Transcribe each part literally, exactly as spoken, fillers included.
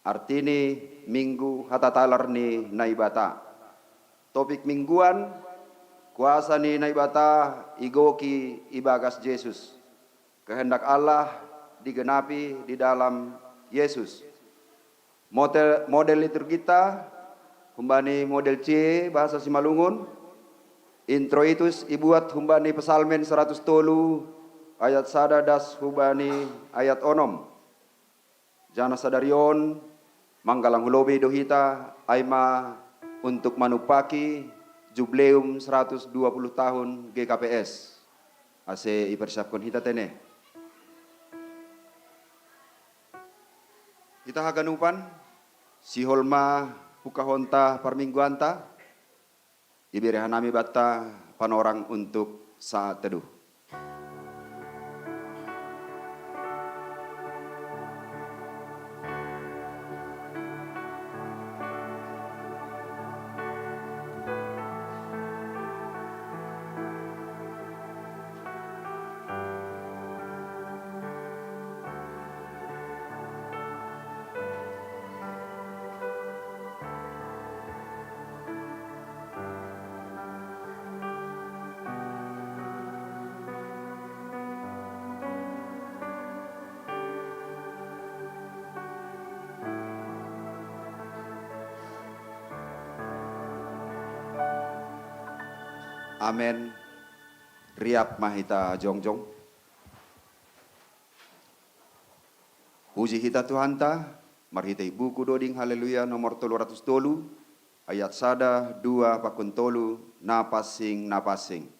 Artini Minggu Hatatalar ni Naibata. Topik mingguan: Kuasa ni Naibata igoki ibagas Jesus. Kehendak Allah digenapi di dalam Yesus. Model, model liturgita humbani model C bahasa Simalungun. Introitus ibuat humbani Psalmen seratus tolu ayat sada das humbani ayat onom. Janah sadari on manggalang hu lobei do hita, ai ma untuk manumpaki Jubleum seratus dua puluh tahun G K P S. Ase ipersiapkon hita tene. Hita haganupan, sihol ma hukahonta parmingguanta, ibere hanami banta panorang untuk saat teduh. Amen. Riap ma hita jongjong. Puji hita Tuhanta, marhitei buku doding Haleluya nomor tolu ratus tolu, ayat sada, dua pakun tolu, na pansing, na pansing.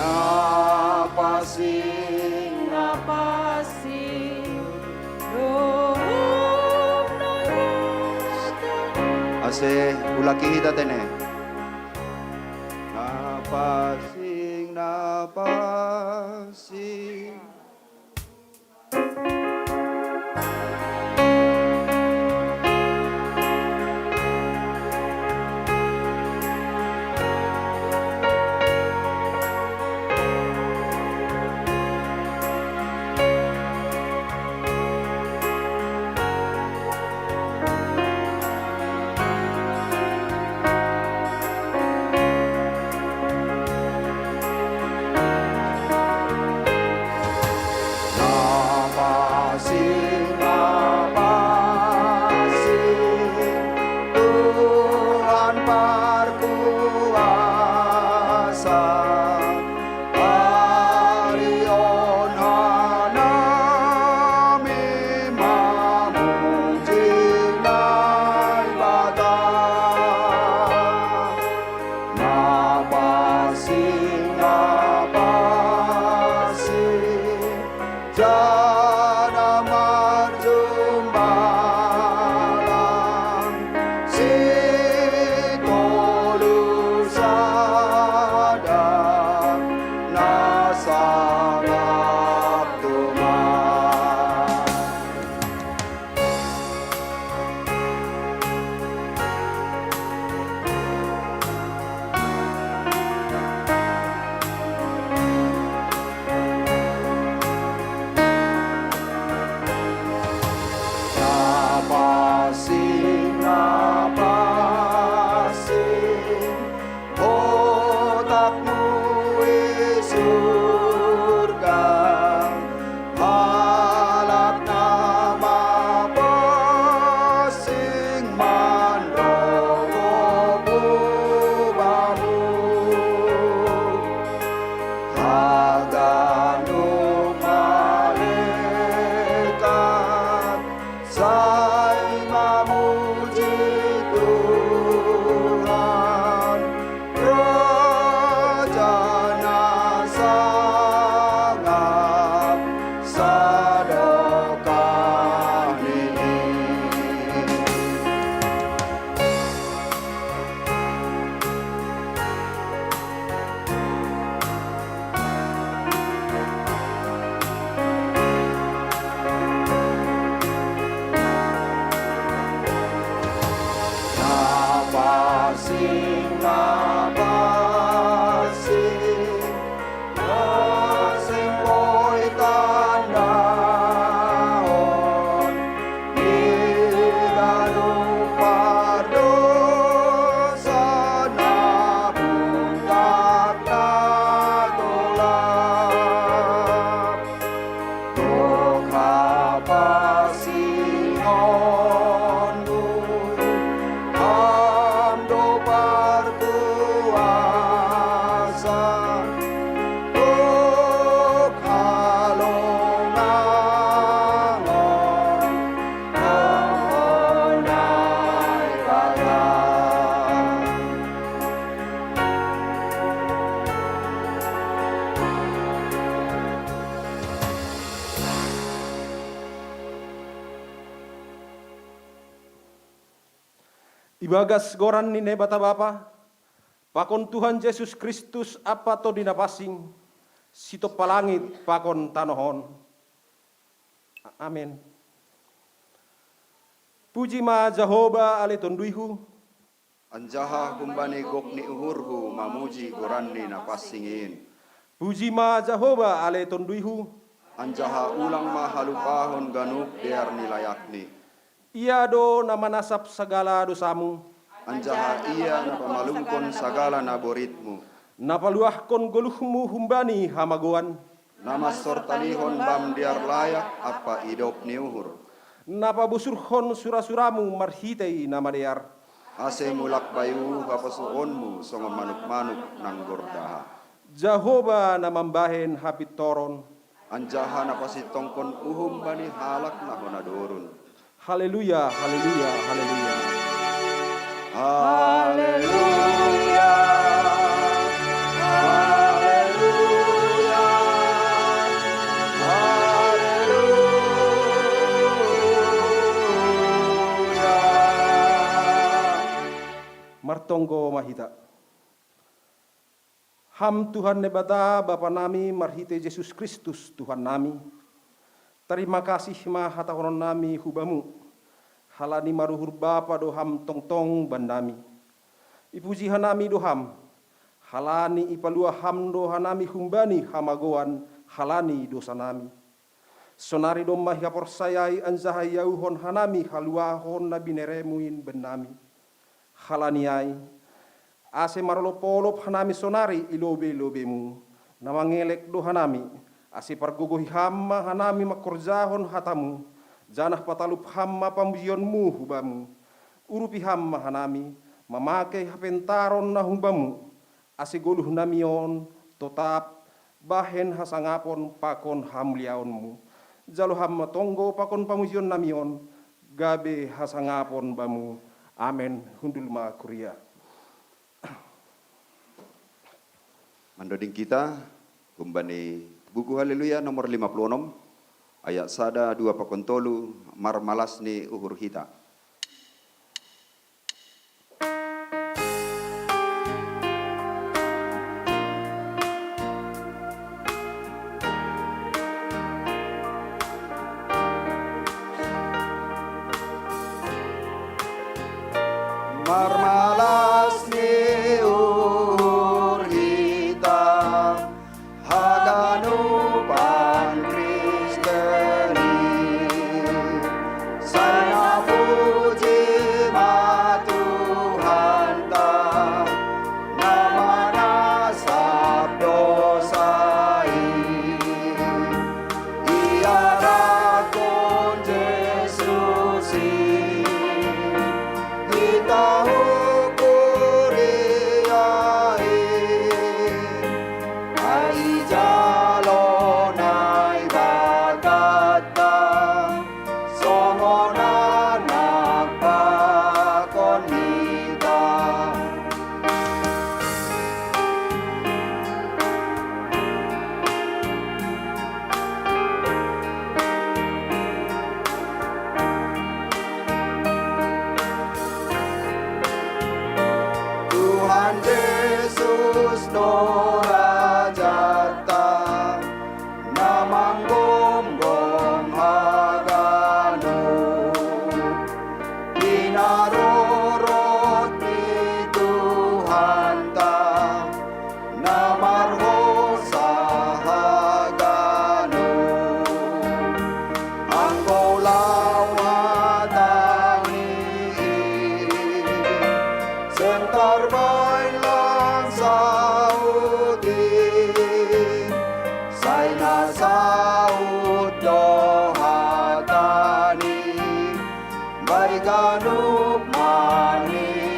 Na pansing, na pansing, dohot na ibotoh. Ase, ulaki hita tene. Na pansing, na pansing. Pasingonmu, Ham do parkuasa, tuk halongangon, Ho Naibata. Ibagas goran ni Naibata Bapa, pakon Tuhan Jesus Kristus Ampa Tondi Napansing, sitompa langit pakon tanoh on. Amen. Puji ma Jahowa ale tonduyhu. Anjaha humbani gok ni uhurhu mamuji goranni na pansing in. Puji ma Jahowa ale tonduyhu. Anjaha ulang ma halupahon ganup dear ni layakni. Ia do na manasap sagala dosamu. Anjaha ia na pamalumkon sagala na boritmu. Na paluahkon goluhmu humbani hamagoan. Na mansortalihon bam dear layak ampa idop ni uhur. Na pabosurhon surasuramu marhitei na madear. Ase mulak bayu haposoonmu songon manukmanuk nang gordaha. Jahowa na mambahen hapintoron. Anjaha na pasintongkon uhum bani halak na hona dorun. Haleluya, haleluya, haleluya. Haleluya, haleluya, haleluya. Martonggo ma hita. Ham Tuhan Naibata, Bapa nami, marhitei Jesus Kristus, Tuhan nami. Tarima kasih ma hatahonon nami hu Bamu, halani maruhur Bapa do Ham tongtong bannami. Ipuji hanami do Ham, halani ipaluah Ham do hanami humbani hamagoan halani dosa nami. Sonari domma ihaporsayai anjaha iauhon hanami haluahon na binereMu in bannami. Halani ai, ase marolopolop hanami sonari i lobei-lobeiMu, na mangelek do hanami, ase pargogohi Ham ma hanami mangkorjahon hataMu, janah patalup Ham ma pamujionMu hu Bamu. Urupi Ham ma hanami, mamake hapentaron na hu Bamu, ase goluh nami on totap bahen hasangapon pakon hamuliaonMu. Jalo Ham ma tonggo pakon pamujion nami on, gabe hasangapon Bamu. Amen. Hundul ma kuria. Mandoding kita, humbani buku Haleluya nomor lima puluh enam, ayat sada, dua pakon tolu, marmalas ni uhur hita. Marmalas ni uhur hita, haganupan Kristen i. Sai na puji ma Tuhanta, na manasap dosa i. Iarathon Jesus i, hita hu Ganup manisiani.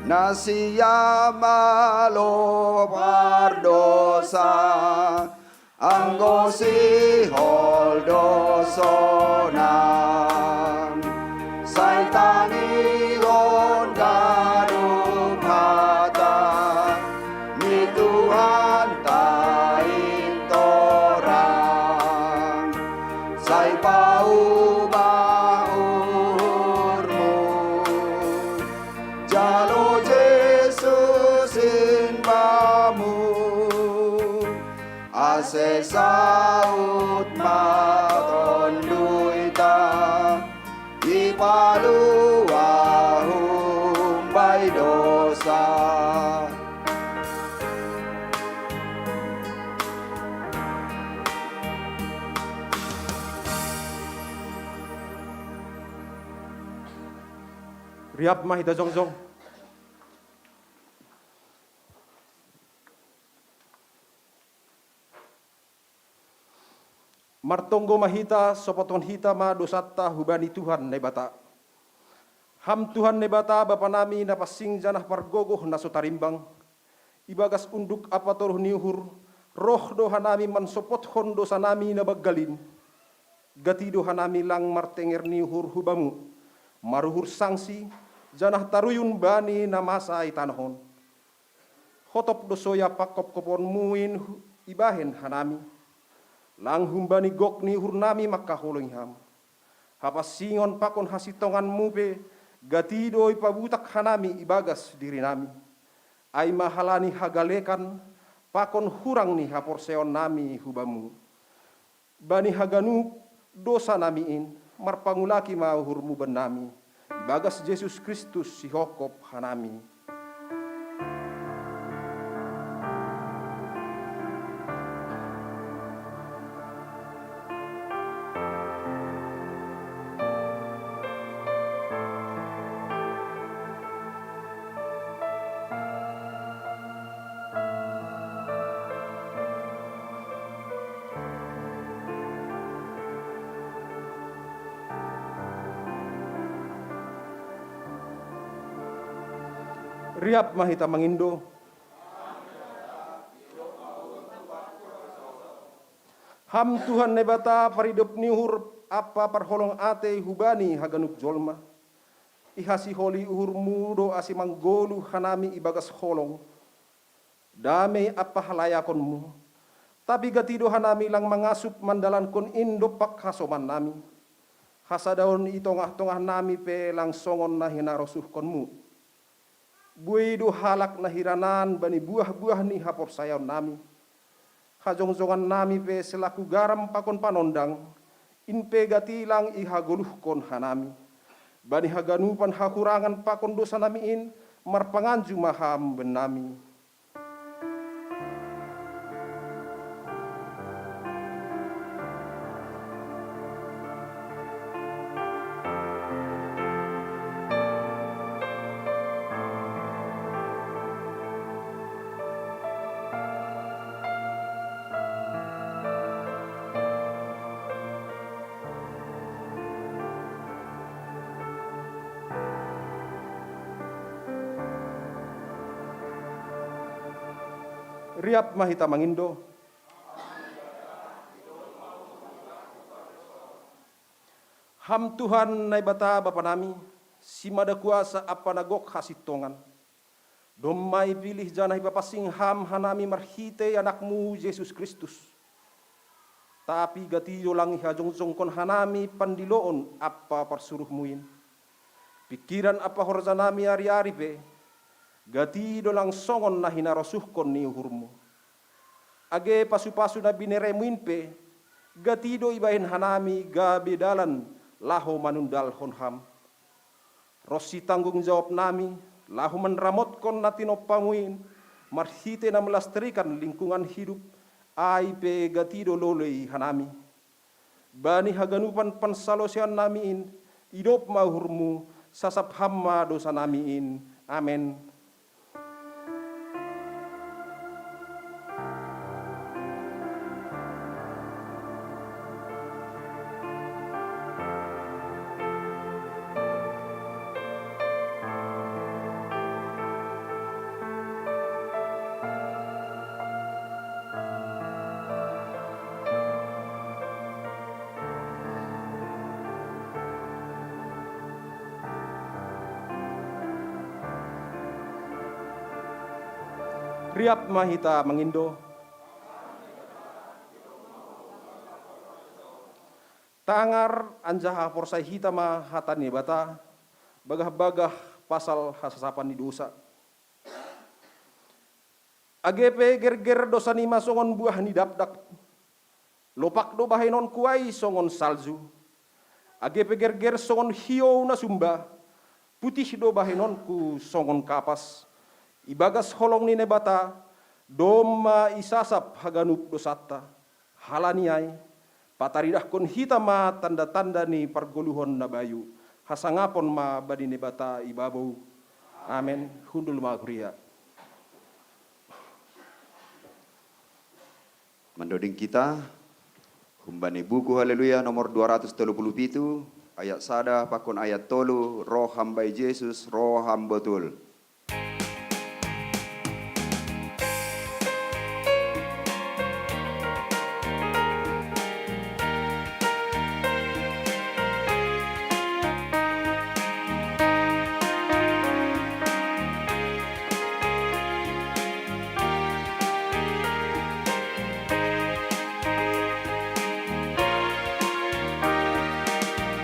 Nasiama lo pardosa, anggo sihol dosona. Sai tangigon ganup hata ni Tuhanta i torang. Sai pauma uhurmu, jalo Jesus in bamu. Ase saut ma tonduita, ipalua humbai dosa. Riap ma hita jongjong. Martonggo ma hita, sopothon hita ma dosanta hubani Tuhan Naibata. Ham Tuhan Naibata, Bapa nami na pansing janah pargogoh na so tarimbang, ibagas unduk ampa toruh ni uhur, roh do hanami mansopothon dosa nami na banggal in. Gati do hanami lang martenger ni uhur hu Bamu, maruhur sangsi, janah taruyun bani na masa i tanoh on. Hotop do soya pangkopkoponmu in hu-, ibahen hanami. Lang humbani gok ni uhurnami mangkaholongi Ham. Hapansingon pakon hasintonganmu pe, gati do ipabutak hanami ibagas dirinami. Ai ma halani hagalekan pakon hurang ni haporseaonnami hu Bamu. Bani haganup dosanami in, marpangulaki ma uhurmu bannami, ibagas Jesus Kristus sihophop hanami. Riap ma hita mangindo. Ham Tuhan Naibata, paridop ni uhur ampa parholong atei hubani haganup jolma. Ihasiholi uhurmu do ase manggoluh hanami ibagas holong, damei ampa halayakonmu. Tapi gati do hanami lang mangasup mandalankon in dompak hasomannami. Hasadaon i tongah-tongahnami pe lang songon na hinarosuhkonmu. Buei do halak na hiranaan bani buah-buah ni haporsayaonnami. Hajongjongannami pe selaku garam pakon panondang, in pe gati lang ihagoluhkon hanami. Bani haganupan hahurangan pakon dosanami in, marpanganju ma Ham bennami. Riap ma hita mangindo. Ham Tuhan Naibata Bapa nami, simada kuasa ampa na gok hasintongan. Domma ipilih janah ipapansing Ham hanami marhitei Anakmu Jesus Kristus. Tapi gati do lang ihajongjongkon hanami pandiloon ampa parsuruhmu in. Pingkiran ampa horjanami ari-ari pe, gati do lang songon na hinarosuhkon ni uhurmu. Age pasu-pasu na bineremu in pe, gati do ibahen hanami gabe dalan laho manundalhon Ham. Ronsi tanggung jawabnami, laho manramotkon na tinompamu in, marhitei na melasterikan lingkungan hidup, ai pe gati do lolei hanami. Bani haganupan pansaloseionnami in, idop ma uhurmu, sasap Ham ma dosanami in. Amen. Riap ma hita mangindo. Tangar anjaha porsai hita ma hata ni Naibata, bagah-bagah pasal hasasapan ni dosa. Age pe gerger dosa nima songon buah ni dakdak, lopak do bahenonku ai songon salju. Age pe gerger songon hiou na sumba, putih do bahenonku songon kapas. Ibagas holong ni Naibata, domma isasap haganup dosanta. Halani ai, pataridahkon hita ma tanda-tanda ni pargoluhon na bayu, hasangapon ma bani Naibata ibabou. Amen. Hundul ma huria. Mandoding kita humbani buku Haleluya nomor dua ratus tolu puluh pitu, ayat sada pakon ayat tolu, Roham bai Jesus, Roham botul.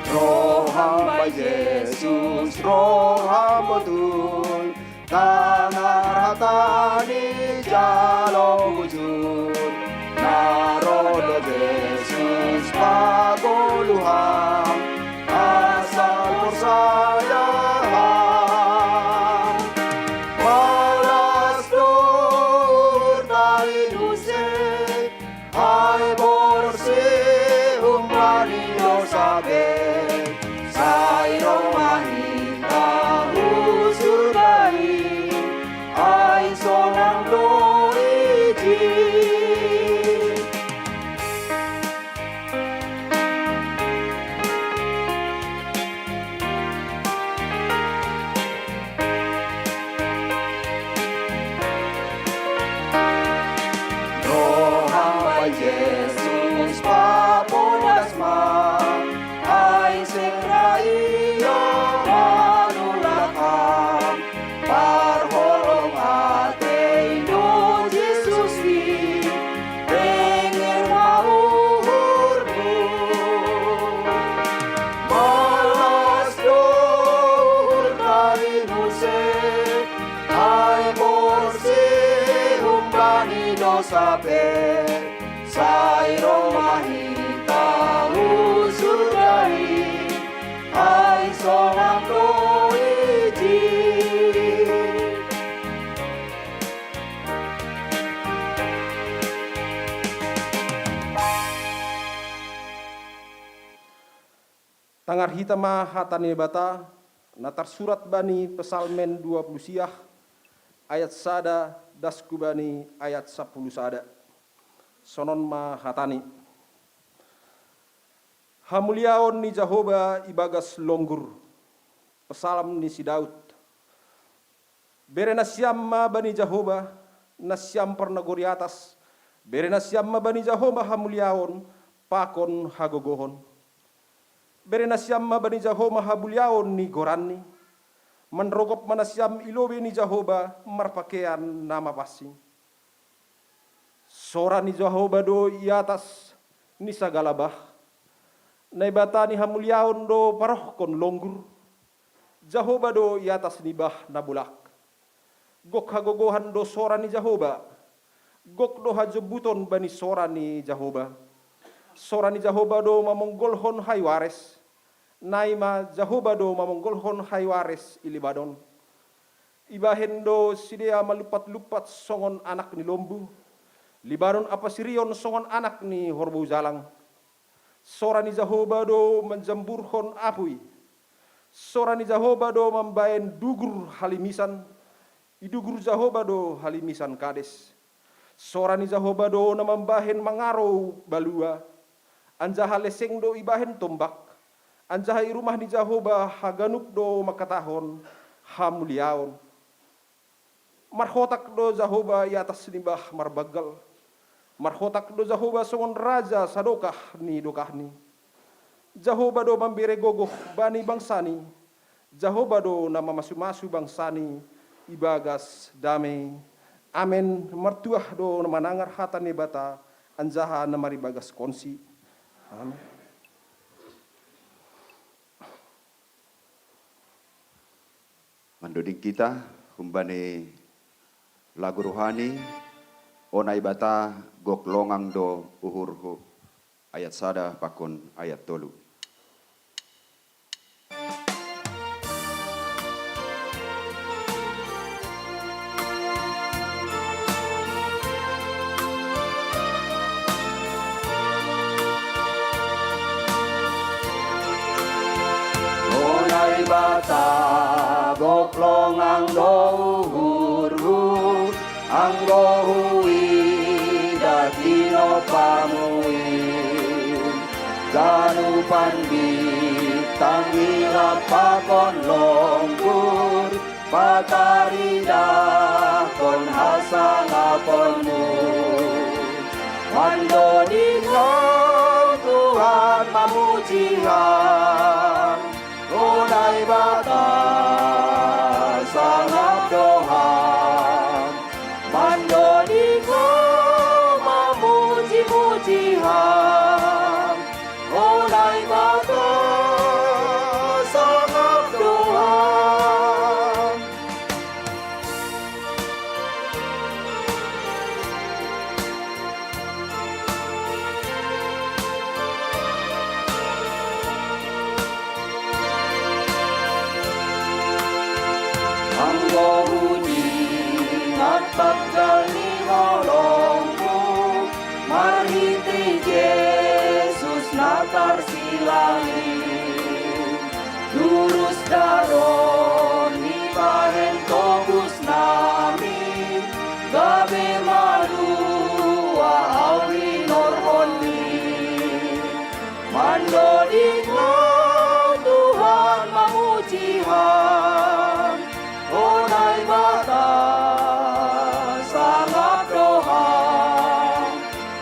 Roham bai Jesus, Roham botul, tangar hata ni jalo bujur. Na ro do Jesus pagoluham, asal porsaya ham. Malas do hurta i use, ai borsih humbani dosa pe. Sai ro ma hita hu surga i, ai sonang do i jin. Roham bai Jesus papodas ma, ai seng ra ia manulak ham. Parholong atei do Jesus i, tenger ma uhurmu. Malas do hurta i use, ai borsih humbani dosa pe. Sai ro ma hita hu surga i, ai sonang do i jin. Tangar hita ma hata ni Naibata, na tarsurat bani Psalmen dua puluh siah, ayat sada das hu bani ayat sampulu sada. Sonon ma hatani. Hamuliaon ni Jahowa ibagas longgur. Psalm ni si Daud. Bere nasiam ma bani Jahowa, nasiam parnagori atas, bere nasiam ma bani Jahowa hamuliaon pakon hagogohon. Bere nasiam ma bani Jahowa hamuliaon ni goranni. Manrogop ma nasiam i lobei ni Jahowa marpakean na mapansing. Sora ni Jahowa do i atas ni sagala bah. Naibata ni hamuliaon do parohkon longgur. Jahowa do i atas ni bah na bolak. Gok hagogohan do sora ni Jahowa. Gok do hajombuton bani sora ni Jahowa. Sora ni Jahowa do mamonggolhon hayu Ares. Nai ma Jahowa do mamonggolhon hayu Ares i Libanon. Ibahen do sidea malumpat-lumpat songon anak ni lombu, Libanon ampa Sirion songon anak ni horbou jalang. Sora ni Jahowa do manjamburhon apuy. Sora ni Jahowa do mambahen dugur halimisan. Idugur Jahowa do halimisan Kades. Sora ni Jahowa do na mambahen mangarou balua. Anjaha leseng do ibahen tombak. Anjaha i rumah ni Jahowa haganup do mangkatahon hamuliaon. Marhotak do Jahowa i atas ni bah marbanggal. Marhotak do Jahowa songon raja sadokah ni dokahni. Jahowa do mambere gogoh bani bangsani. Jahowa do na mamasu-masu bangsani ibagas damei. Amen. Martuah do na manangar hata ni Naibata, anjaha na maribagaskonsi. Amen. Mandoding kita humbani lagu rohani, O Naibata, gok longang do uhurhu. Ayat sada pakon ayat tolu. O Naibata, gok longang do uhurhu, anggo huida tinopamu in. Ganupan bintang hilap pakon longgur, pataridahkon hasangaponmu. Mandoding ahu Tuhan mamuji Ham, O Naibata, sangap do Ham. Mandoding ahu mamuji-muji Ham, O Naibata, sangap do Ham. Anggo hudingat banggal ni holongmu, marhitei Jesus na tarsilang i, durus daron ni bahen tobus nami, gabe malua ahu hinorhon ni. Mandoding ahu Tuhan mamuji Ham, O Naibata, sangap do Ham.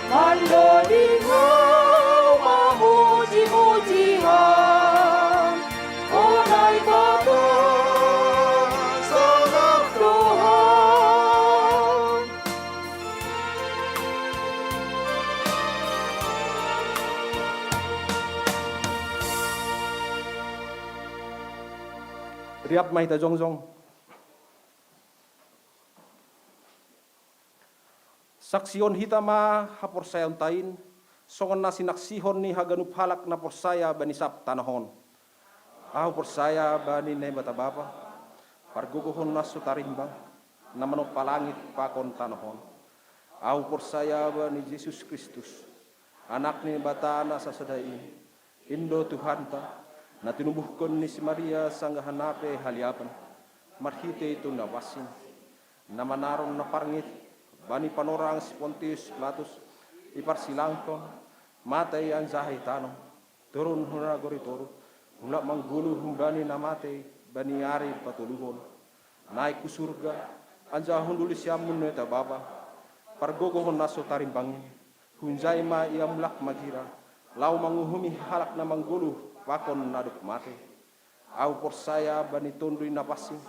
Mandoding ahu mamuji-muji Ham, O Naibata, sangap do Ham. Riap ma hita jongjong. Saksihon hita ma haporsayaonta in, songon na sinaksihon ni haganup halak na porsaya bani sab tanoh on. Ahu porsaya bani Naibata Bapa, pargogohon na so tarimbang, na manompa langit pakon tanoh on. Ahu porsaya bani Jesus Kristus, Anak ni Naibata na sasada i, in do Tuhanta, na tinubuhkon ni si Maria sanggah na pe haliapan, marhitei Tondi Napansing, na manaron na parngit bani panorang si Pontius Pilatus, diparsilangkon, mate anjaha ditanom, turun hu nagori toruh, mulak manggoluh humbani na mate bani ari patoluhon, naek hu surga, anjaha hundul di siamun Naibata Bapa, pargogohon na so tarimbang i, hunjai ma Ia mulak magira, laho manguhumi halak na manggoluh pakon na dob mate. Ahu porsaya bani Tonduy Napansing,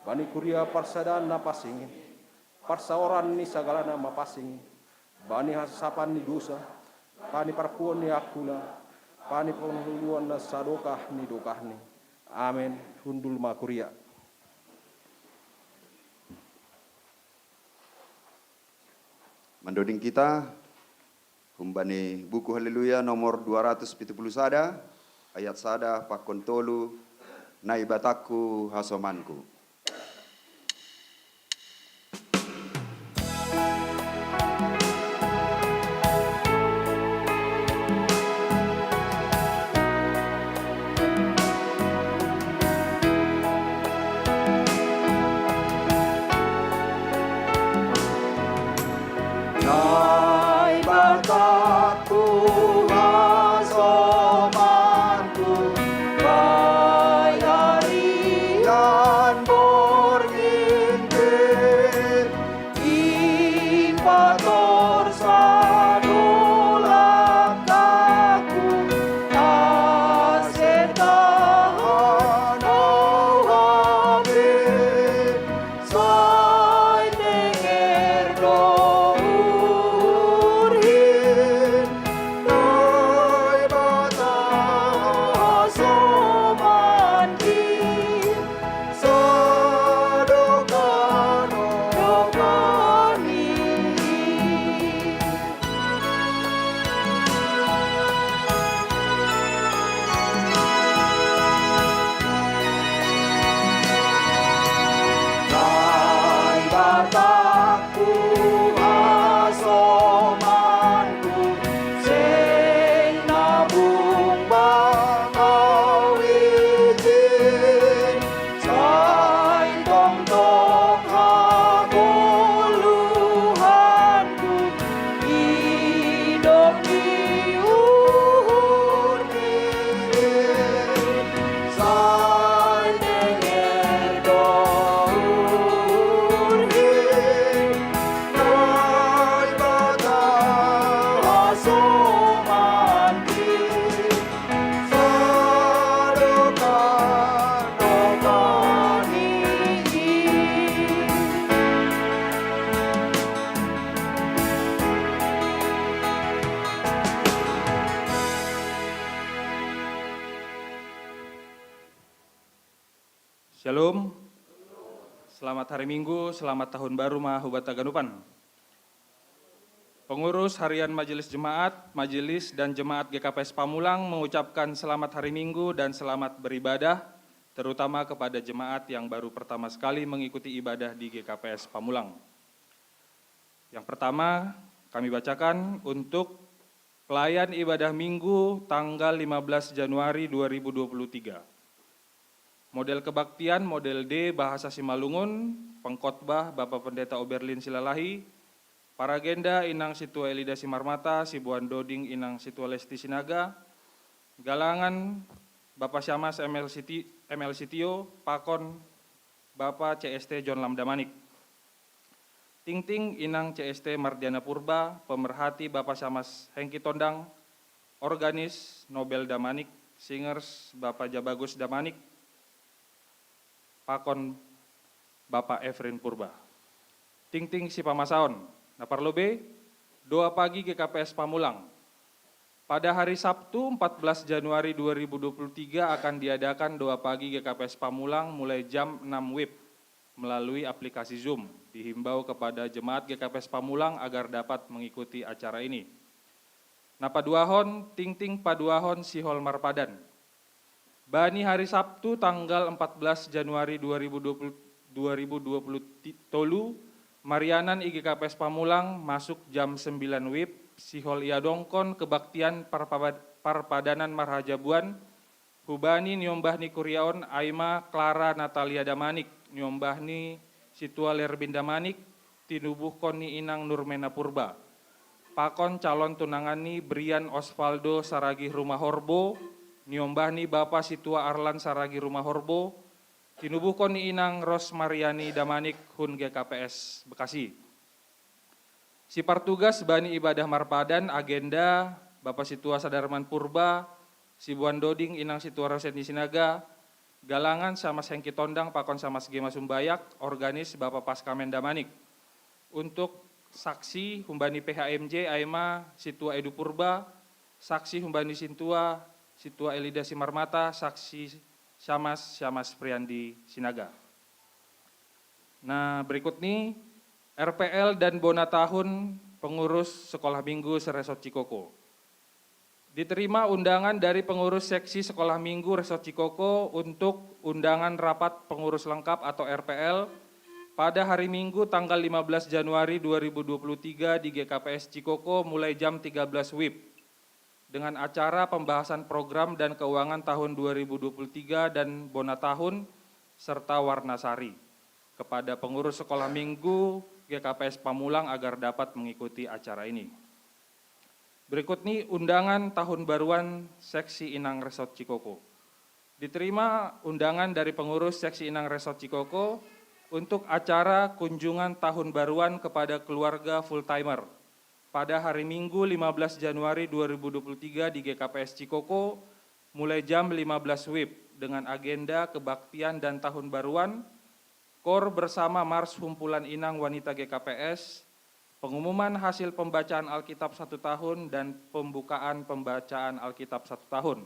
bani kuria parsadaan na pansing i, parsaoran ni sagala na mapansing i, bani hasasapan ni dosa, bani parpuon ni angkula, bani pangalualuhon na sadokah ni dokahni. Amen. Hundul ma kuria. Mandoding kita, humbani buku Haleluya nomor dua ratus pitu puluh sada, ayat sada pakon tolu, Naibatangku hasomanku. Naibatangku hasomanku, baen arian Selamat hari Minggu, selamat tahun baru ma hubata ganupan. Pengurus Harian Majelis Jemaat, Majelis dan Jemaat G K P S Pamulang mengucapkan selamat hari Minggu dan selamat beribadah, terutama kepada jemaat yang baru pertama sekali mengikuti ibadah di G K P S Pamulang. Yang pertama, kami bacakan untuk pelayan ibadah Minggu tanggal lima belas Januari dua ribu dua puluh tiga. Model kebaktian, model D, bahasa Simalungun, pengkhotbah Bapak Pendeta Oberlin Silalahi, paragenda Inang Situa Elida Simarmata, Sibuan Doding Inang Situa Lesti Sinaga, galangan Bapak Syamas M L Siti-, M L Sitio, pakon Bapak C S T John Lam Damanik. Tingting Inang C S T Mardiana Purba, pemerhati Bapak Syamas Hengki Tondang, organis Nobel Damanik, singers Bapak Jabagus Damanik, pakon Bapak Efrin Purba. Tingting sipamasaon, na parlobei, doa pagi G K P S Pamulang. Pada hari Sabtu, empat belas Januari dua ribu dua puluh tiga, akan diadakan doa pagi G K P S Pamulang mulai jam enam wib melalui aplikasi Zoom. Dihimbau kepada jemaat G K P S Pamulang agar dapat mengikuti acara ini. Na paduahon, tingting paduahon sihol marpadan. Bani hari Sabtu tanggal empat belas Januari dua ribu dua puluh, dua ribu dua puluh tolu, marianan i G K P S Pamulang masuk jam sembilan wib, sihol iadongkon kebaktian parpabad-, parpadanan marhajabuan, hubani niombah ni kuriaon ai ma Clara Natalia Damanik, niombah ni Situa Lerbin Damanik, tinubuhkon ni Inang Nurmena Purba. Pakon calon tunangan ni Brian Osvaldo Saragih Rumahorbo, niombah ni Bapa Situa Arlan Saragih Rumahorbo, tinubuhkon ni Inang Rosmariani Damanik hun G K P S Bekasi. Sipartugas bani ibadah marpadan, agenda, Bapa Situa Sadarman Purba, Sibuan Doding Inang Situa Roseni Sinaga, galangan Syamas Hengki Tondang pakon Syamas Gema Sumbayak, organis Bapa Paskamen Damanik. Untuk saksi humbani P H M J ai ma Situa Edu Purba, saksi humbani Sintua, Situa Elida Simarmata, saksi Syamas, Syamas Priandi Sinaga. Na berikut ni R P L dan bona tahun pengurus Sekolah Minggu se-Resort Cikoko. Diterima undangan dari pengurus seksi Sekolah Minggu Resort Cikoko untuk undangan rapat pengurus lengkap atau R P L pada hari Minggu tanggal lima belas Januari dua ribu dua puluh tiga di G K P S Cikoko mulai jam tiga belas wib, dengan acara pembahasan program dan keuangan tahun dua ribu dua puluh tiga dan bona tahun serta warna sari, kepada pengurus Sekolah Minggu G K P S Pamulang agar dapat mengikuti acara ini. Berikut ni undangan tahun baruan Seksi Inang Resort Cikoko. Diterima undangan dari pengurus Seksi Inang Resort Cikoko untuk acara kunjungan tahun baruan kepada keluarga full timer pada hari Minggu lima belas Januari dua ribu dua puluh tiga di G K P S Cikoko mulai jam lima belas wib dengan agenda kebaktian dan tahun baruan, kor bersama Mars Humpulan Inang Wanita G K P S, pengumuman hasil pembacaan Alkitab satu tahun, dan pembukaan pembacaan Alkitab satu tahun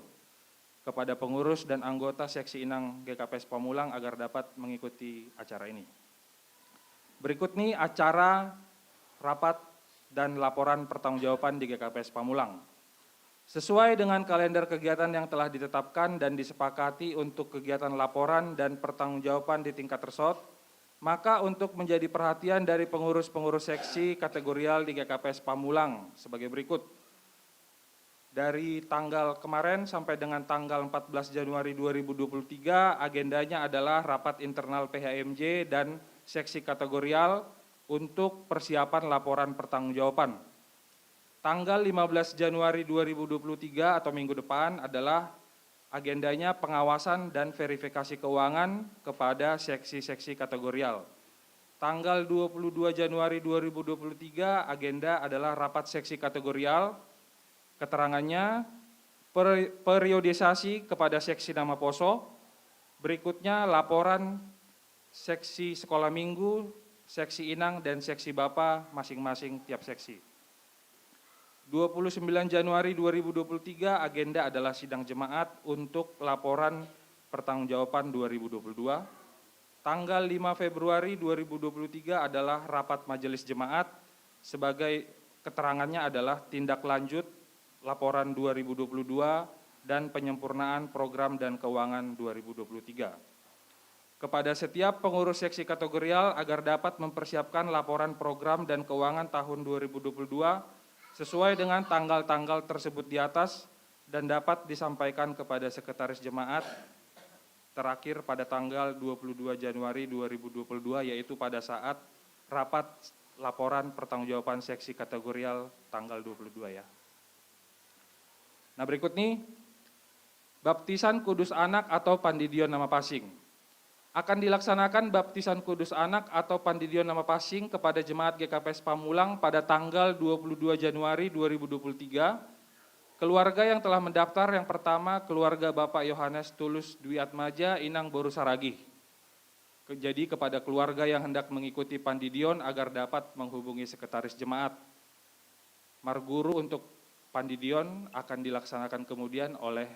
kepada pengurus dan anggota Seksi Inang G K P S Pamulang agar dapat mengikuti acara ini. Berikut ni acara rapat dan laporan pertanggungjawaban di G K P S Pamulang. Sesuai dengan kalender kegiatan yang telah ditetapkan dan disepakati untuk kegiatan laporan dan pertanggungjawaban di tingkat resort, maka untuk menjadi perhatian dari pengurus-pengurus seksi kategorial di G K P S Pamulang sebagai berikut. Dari tanggal kemarin sampai dengan tanggal empat belas Januari dua ribu dua puluh tiga, agendanya adalah rapat internal P H M J dan seksi kategorial untuk persiapan laporan pertanggungjawaban. Tanggal lima belas Januari dua ribu dua puluh tiga atau minggu depan adalah agendanya pengawasan dan verifikasi keuangan kepada seksi-seksi kategorial. Tanggal dua puluh dua Januari dua ribu dua puluh tiga, agenda adalah rapat seksi kategorial. Keterangannya, per-, periodisasi kepada seksi nama poso. Berikutnya, laporan seksi sekolah minggu, seksi inang, dan seksi bapa masing-masing tiap seksi. Dua puluh sembilan Januari dua ribu dua puluh tiga, agenda adalah sidang jemaat untuk laporan pertanggungjawaban dua ribu dua puluh dua. Tanggal lima Februari dua ribu dua puluh tiga adalah rapat majelis jemaat, sebagai keterangannya adalah tindak lanjut laporan dua ribu dua puluh dua dan penyempurnaan program dan keuangan dua ribu dua puluh tiga. Kepada setiap pengurus seksi kategorial agar dapat mempersiapkan laporan program dan keuangan tahun dua ribu dua puluh dua sesuai dengan tanggal-tanggal tersebut di atas dan dapat disampaikan kepada sekretaris jemaat terakhir pada tanggal dua puluh dua Januari dua ribu dua puluh dua, yaitu pada saat rapat laporan pertanggungjawaban seksi kategorial tanggal dua puluh dua, ya. Nah, berikut nih, baptisan kudus anak atau pandidion nama passing. Akan dilaksanakan baptisan kudus anak atau pandidion nama passing kepada jemaat G K P S Pamulang pada tanggal dua puluh dua Januari dua ribu dua puluh tiga. Keluarga yang telah mendaftar, yang pertama, keluarga Bapak Yohanes Tulus Dwi Atmaja, Inang Boru Saragih. Ke-, jadi, kepada keluarga yang hendak mengikuti pandidion agar dapat menghubungi sekretaris jemaat. Marguru untuk pandidion akan dilaksanakan kemudian oleh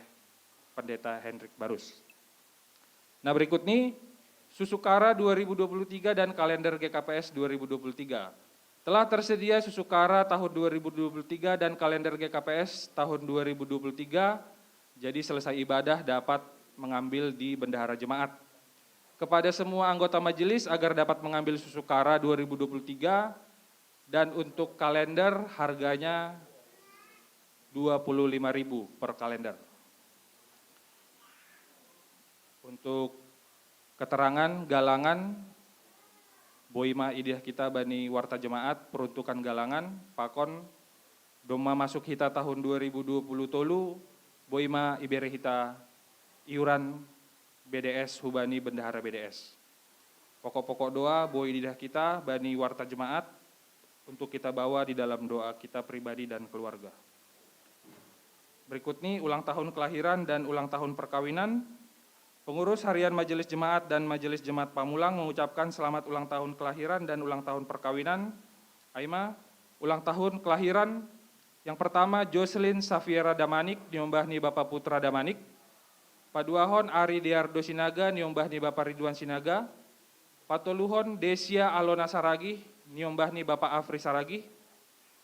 Pendeta Hendrik Barus. Nah, berikut nih, Susukara dua ribu dua puluh tiga dan kalender G K P S dua ribu dua puluh tiga. Telah tersedia Susukara tahun dua ribu dua puluh tiga dan kalender G K P S tahun dua ribu dua puluh tiga, jadi selesai ibadah dapat mengambil di bendahara jemaat. Kepada semua anggota majelis agar dapat mengambil Susukara dua ribu dua puluh tiga, dan untuk kalender harganya dua puluh lima ribu per kalender. Untuk keterangan galangan, boi ma idih kita bani warta jemaat, peruntukan galangan, pakon domma masuk hita tahun dua ribu dua puluh tolu, boi ma ibere hita iuran B D S hubani bendahara B D S. Pokok-pokok doa boi idih kita bani warta jemaat untuk kita bawa di dalam doa kita pribadi dan keluarga. Berikut nih, ulang tahun kelahiran dan ulang tahun perkawinan. Pengurus harian Majelis Jemaat dan Majelis Jemaat Pamulang mengucapkan selamat ulang tahun kelahiran dan ulang tahun perkawinan. Ai ma, ulang tahun kelahiran yang pertama, Jocelyn Safiera Damanik, niombah ni Bapa Putra Damanik. Paduahon, Ari Deardo Sinaga, niombah ni Bapa Ridwan Sinaga. Patoluhon, Desia Alona Saragih, niombah ni Bapa Afri Saragih.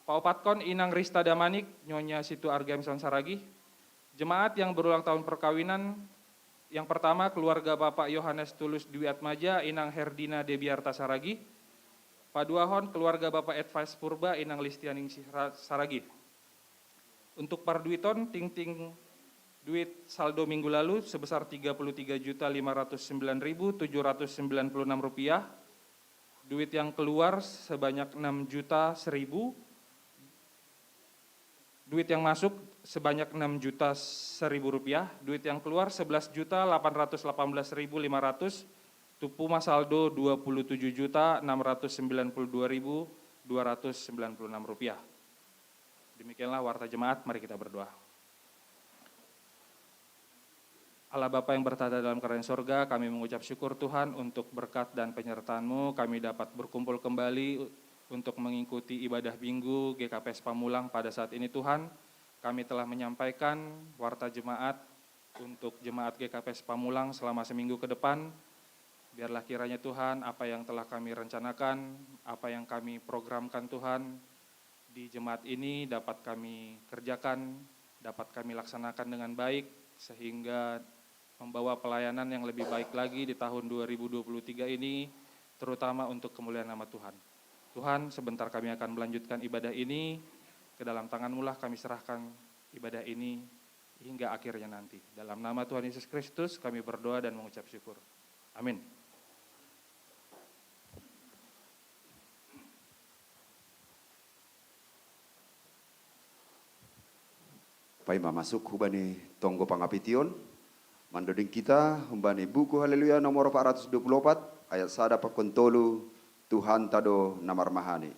Paopatkon, Inang Rista Damanik, Nyonya Situ Argemson Saragih. Jemaat yang berulang tahun perkawinan, yang pertama, keluarga Bapak Yohanes Tulus Dwi Atmaja, Inang Herdina Debiarta Saragih. Paduahon, keluarga Bapak Edvice Purba, Inang Listianingsih Ra-, Saragih. Untuk parduiton, tingting duit saldo minggu lalu sebesar tiga puluh tiga juta lima ratus sembilan ribu tujuh ratus sembilan puluh enam rupiah. Duit yang keluar sebanyak enam juta seribu. Duit yang masuk sebanyak enam juta seribu rupiah. Duit yang keluar sebelas juta delapan ratus delapan belas ribu lima ratus. Tupu ma saldo dua puluh tujuh juta enam ratus sembilan puluh dua ribu dua ratus sembilan puluh enam rupiah. Demikianlah warta jemaat, mari kita berdoa. Allah Bapa yang bertahta dalam kerajaan sorga, kami mengucap syukur, Tuhan, untuk berkat dan penyertaan-Mu. Kami dapat berkumpul kembali untuk mengikuti ibadah minggu G K P S Pamulang pada saat ini, Tuhan. Kami telah menyampaikan warta jemaat untuk jemaat G K P S Pamulang selama seminggu ke depan. Biarlah kiranya, Tuhan, apa yang telah kami rencanakan, apa yang kami programkan, Tuhan, di jemaat ini dapat kami kerjakan, dapat kami laksanakan dengan baik, sehingga membawa pelayanan yang lebih baik lagi di tahun dua ribu dua puluh tiga ini, terutama untuk kemuliaan nama Tuhan. Tuhan, sebentar kami akan melanjutkan ibadah ini, ke dalam tangan-Mu lah kami serahkan ibadah ini hingga akhirnya nanti. Dalam nama Tuhan Yesus Kristus kami berdoa dan mengucap syukur. Amin. Pai ma masuk hubani tonggo pangapition, mandoding kita hubani buku Haleluya nomor empat ratus dua puluh empat, ayat sada pakon tolu, Tuhanta do na marmahani.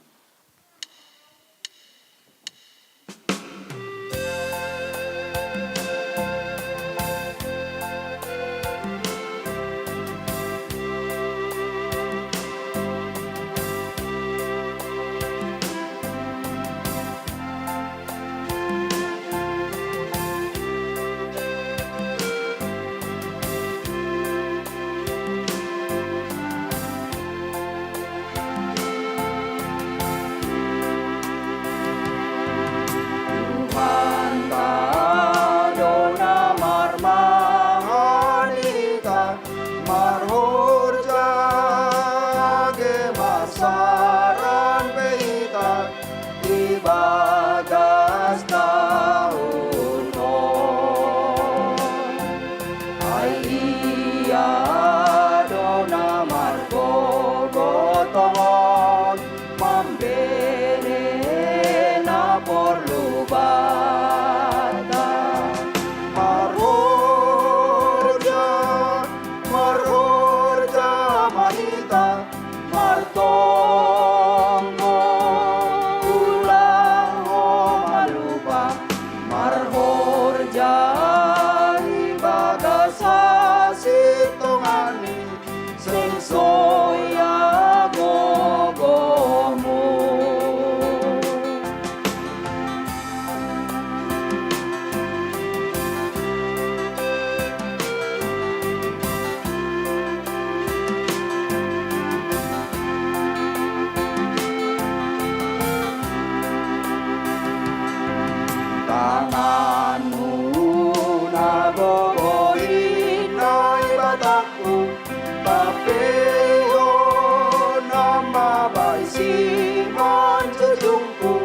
Simon jujungku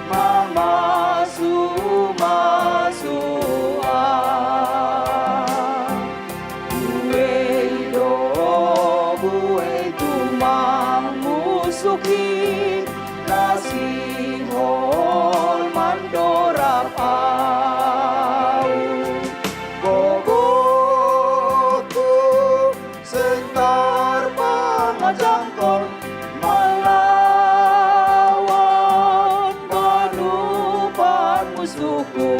mamasu-masu. Buei do, buei tumang musuki, na sihol mandorab au. Gogohku seng tarpangajangkon malawan panupan musuhku,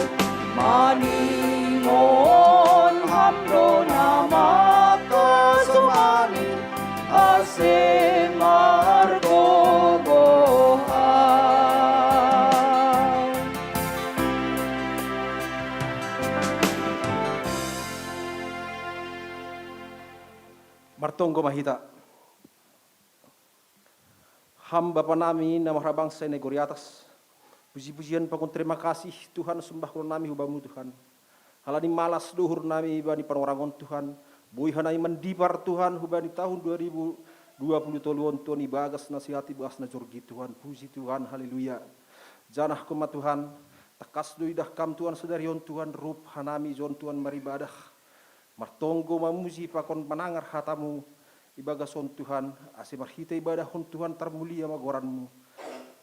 maningon Ham do na makasomani, ase margogoh Au. Martonggo ma hita. Ham Bapa nami na marhabangsa i nagori atas, puji-pujian pakon terima kasih Tuhan, sumbahkon nami hu Bamu Tuhan. Halani malas do uhur nami bani panorang on Tuhan, boi hanami mandipar Tuhan hubani tahun dua ribu dua puluh tolu on Tuhan, ibagas na sehat, ibagas na jorgi Tuhan, puji Tuhan, haleluya. Janah Ho ma Tuhan, tangkas do idah Kam Tuhan sadari on Tuhan, rup hanami jon Tuhan maribadah, martonggo mamuji pakon manangar hata-Mu ibagas on Tuhan, ase marhite ibadah on Tuhan tarmulia ma goran-Mu.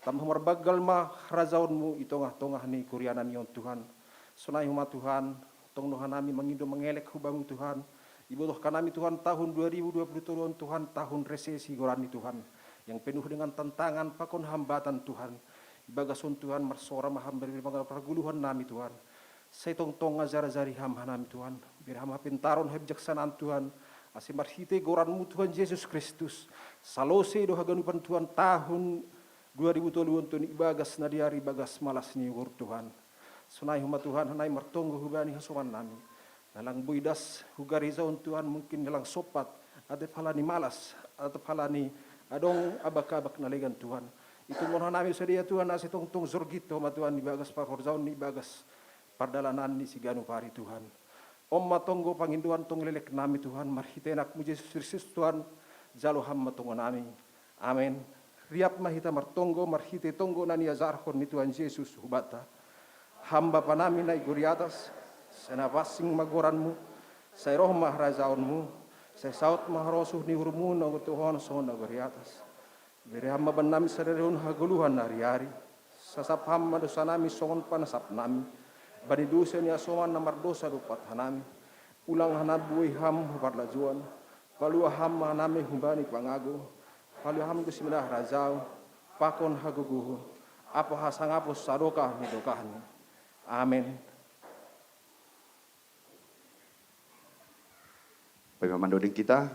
Tambah marbanggal ma harajaon-Mu i tongah-tongah ni kuria nami on Tuhan. Sonai homa Tuhan, tong do hanami mangindo mangelek hu Bamu Tuhan. Ibotoh hanami Tuhan, tahun dua ribu dua puluh tolu on Tuhan, tahun resesi goran ni Tuhan, yang penuh dengan tantangan pakon hambatan Tuhan. Ibagas on Tuhan, marsora ma Ham bere-bere mangalo pargoluhan nami Tuhan. Sai tongtong ajar-ajari Ham hanami Tuhan, bere Ham hapintaron, habijaksanaan Tuhan, ase marhite goran-Mu Tuhan Jesus Kristus, salose do haganupan Tuhan tahun dua ribu tolu on Tuhan ibagas na dear, ibagas malas ni uhur Tuhan. Sonai homa Tuhan, hanami martonggo hubani hasoman nami, na lang boi das hu gareja on Tuhan, mungkin na lang sompat, atap halani malas, atap halani adong abak-abak na legan Tuhan. Itumon hanami sadia Tuhan, ase tongtong jorgit Ho ma Tuhan ibagas parhorjaon ni ibagas pardalanan ni siganup ari Tuhan. On ma tonggo pangindoan tong lelek nami Tuhan, marhite Anak-Mu Jesus Kristus Tuhan, jalo Ham ma tonggo nami. Amen. Riap ma hita martonggo marhite tonggo na niajarhon ni Tuhan Jesus hubanta. Ham Bapa nami na i gori atas, sai na pansing ma goran-Mu, sai roh ma harajaon-Mu, sai saut ma harosuh ni uhur-Mu na gotohon songon na gori atas. Bere Ham ma bannami sadari on hagoluhan na ari-ari. Sasap Ham ma dosa nami songon panasap nami bani dosa ni hasoman na mardosa dompak hanami. Unang hanami buei Ham hu parlajouan. Palua Ham ma hanami humbani pangago. Palua Ham do simada harajaon, pakon hagogohon, ampa hasangapon sadokah ni dokahni. Amen. Paima mandoding hita,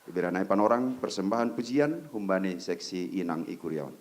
ibere hanami panorang persembahan pujian humbani seksi inang i kuria on.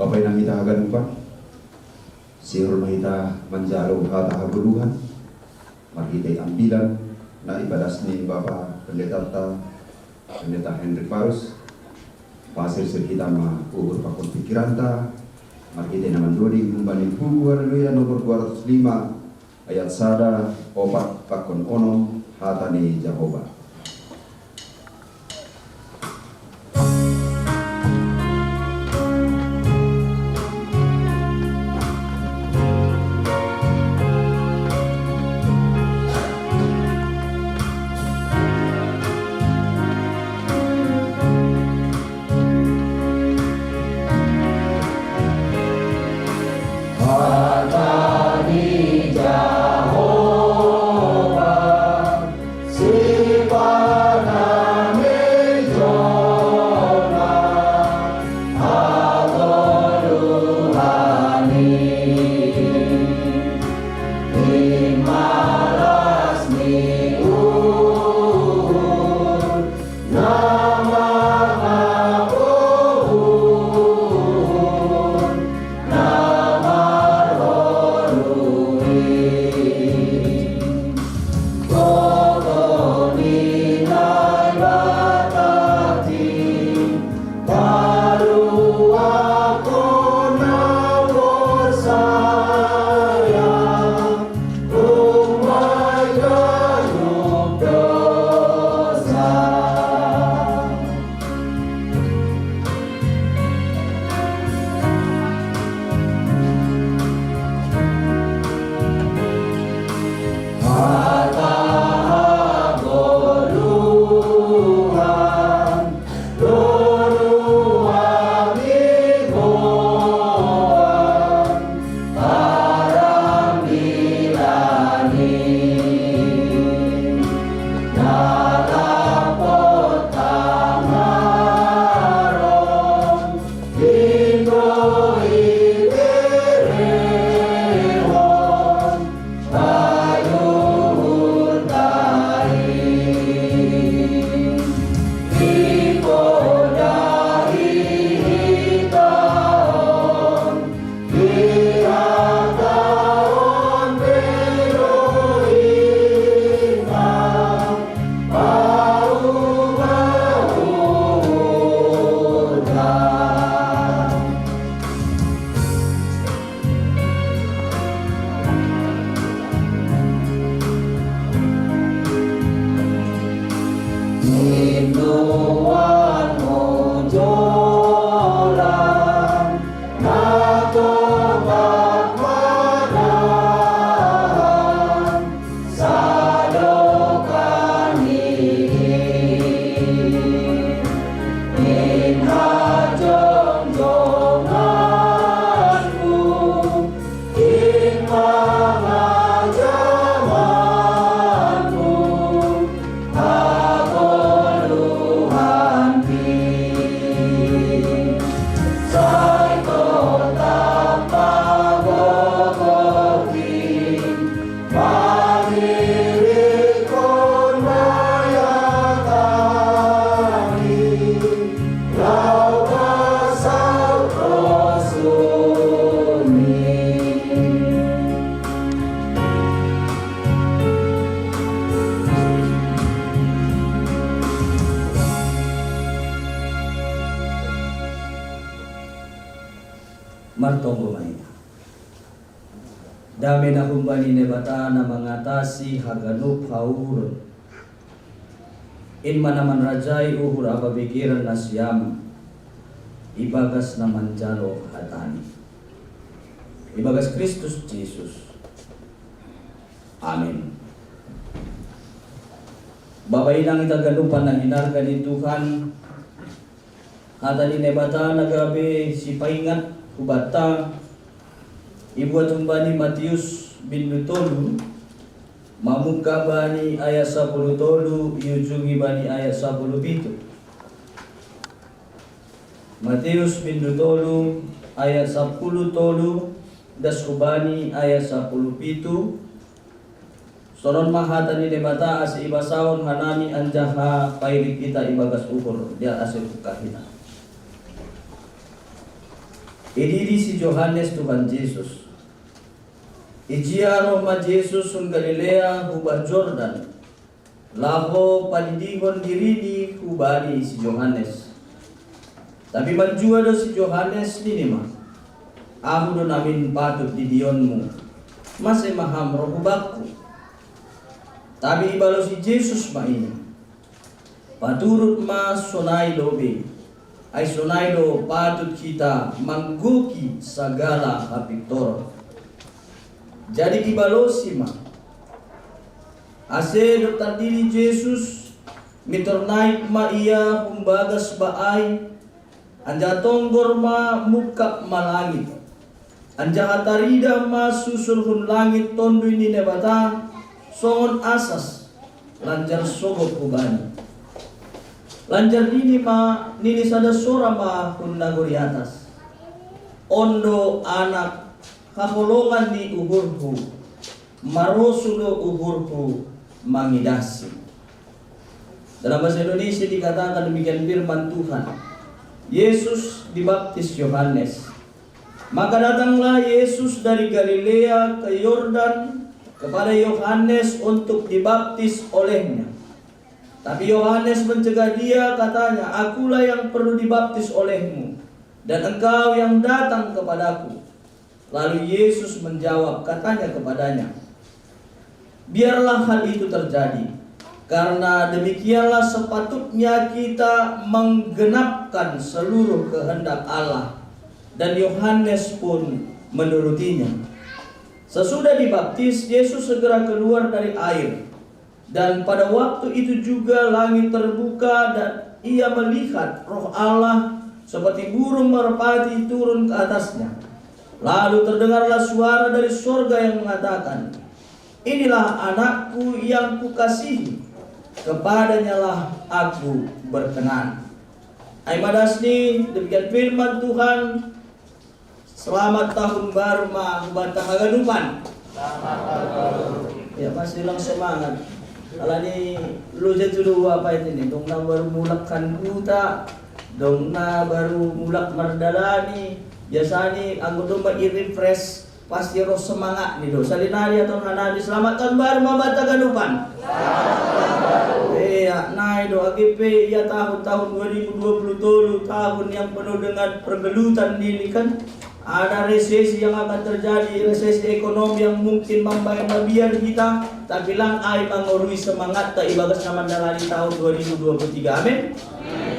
Bapa inang hita haganupan, sihol ma hita manjalo hata hagoluhan, marhitei ambilan na ipadas ni Bapa Pendetanta, Pendeta Henrik Parus, pasirsir hita ma uhur pakon pikiranta, marhitei na mandoding humbani buku Haleluya nomor dua ratus lima, ayat sada, opat pakon onom, hata ni Jahowa. Hata ni Jahowa, sipanan ni jolma, hagoluhan i, imalas ni uhur, na mangapohon, na marorui. Gogo ni Naibata, paluahon na porsaya, umbahen ganup dosa. Hata hagoluhan, luluan ni Tuhan, parambilan i, na lapot tangaron, inggo iberehon pa uhurta i. Ipodahi hita on, ihatahon pe do hita, paubah uhurta. Nuan mojolan na tongtong manahan, sadokah ni i, in hajongjonganmu, in pangajamanmu, hagoluhan i, sai tongtong pagogohon, manirikkon mayatan i, laho pasaulhon i. Martonggo ma hita. Dame na humbani Naibata na mangatasi haganup hauhuron, in ma na manrajai uhur ampa pingkiran nasiam, ibagas na manjalo hataNi, ibagas Kristus Jesus. Amin. Bapa inang hita haganupan na hinarga ni Tuhan, hata ni Naibata na gabe sipaingat hubanta, ibuat humbani Matius bindu tolu, mamungka bani ayat sapuluh tolu, iujungi bani ayat sapuluh pitu. Matius bindu tolu ayat sapuluh tolu, das hubani ayat sapuluh pitu. Sonon ma hata ni Naibata ase ibasahon hanami anjaha pairik hita ibagas uhur, dia ase pungka hita. Ididi si Johanes Tuhan Jesus. Ijia roh ma Jesus hun Galilea hu bah Jordan, laho padidihon dirini hubani si Johanes. Tapi manjua do si Johanes, nini ma: Ahu do namin patut didionmu. Mase ma ham roh hubakku? Tapi ibalosi Jesus ma ia: Paturut ma sonai do be, ai sonai do patut hita manggoki sagala hapintoron. Jadi ibalosi ma. Ase dob tardidi Jesus, mintor naik ma ia humbagas ba ai, anjaha tonggor ma mungkap ma langit. Anjaha taridah ma susur hun langit Tonduy ni Naibata, songon asas, lanjar sogop hubani. Lanjar nini ma, nini sada sora ma hun nagori atas: On do Anak haholongan ni uhurhu, marosuh do uhurhu mangidahsi. Dalam bahasa Indonesia dikatakan demikian firman Tuhan. Yesus dibaptis Yohanes. Maka datanglah Yesus dari Galilea ke Yordan kepada Yohanes untuk dibaptis olehnya. Tapi Yohanes mencegah dia, katanya, "Akulah yang perlu dibaptis olehmu, dan engkau yang datang kepadaku." Lalu Yesus menjawab, katanya kepadanya, "Biarlah hal itu terjadi, karena demikianlah sepatutnya kita menggenapkan seluruh kehendak Allah." Dan Yohanes pun menurutinya. Sesudah dibaptis, Yesus segera keluar dari air. Dan pada waktu itu juga langit terbuka dan ia melihat Roh Allah seperti burung merpati turun ke atasnya. Lalu terdengarlah suara dari sorga yang mengatakan, "Inilah anakku yang kukasihi, kepadanyalah aku berkenan." Ai ma das ni, demikian firman Tuhan. Selamat tahun baru ma hubanta haganupan. Ya, masih lang semangat. Alani lu jatuh dua apa itu nih? Dong na baru mulak kan kuta, dong na baru mulak mardalani. Biasani anggo domma i-refresh, pasti roh semangat ni do. Salinari atau hanani, selamat tahun baru ma hubanta haganupan. Iya, nai do age pe ia tahun, tahun dua ribu dua puluh tolu, tahun yang penuh dengan pergelutan ini kan. Ada resesi yang akan terjadi, resesi ekonomi yang mungkin mambahen mabiar hita, tapi lang ai mangorui semangatta ibagas na mandalani tahun dua ribu dua puluh tiga. Amin.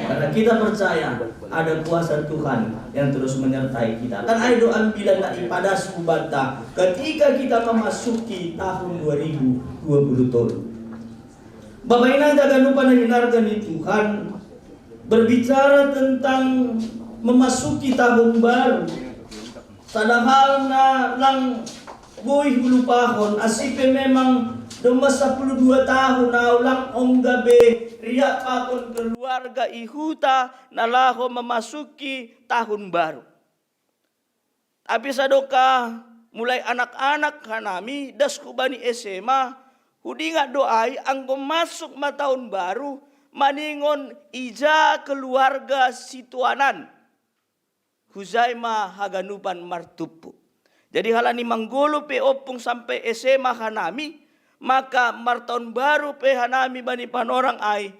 Karena kita percaya ada kuasa Tuhan yang terus menyertai kita. Kan ai do ambilan na ipadas hubanta ketika kita memasuki tahun dua ribu dua puluh tolu. Bapak Inang haganupan na hinarga ni Tuhan, berbicara tentang memasuki tahun baru, sada hal na lang boi hulupahon, asi pe memang domma sapuluh dua tahun au lang ongga be riap pakon keluarga i huta na laho memasuki tahun baru. Tapi sadokah mulai anak-anak hanami das hubani S M A, hudingat do ai anggo masuk ma tahun baru, maningon ija keluarga situanan, hujai ma haganupan martumpu. Jadi halani manggolo pe ompung sampai S M A hanami, maka martahun baru pe hanami bani panorang ai,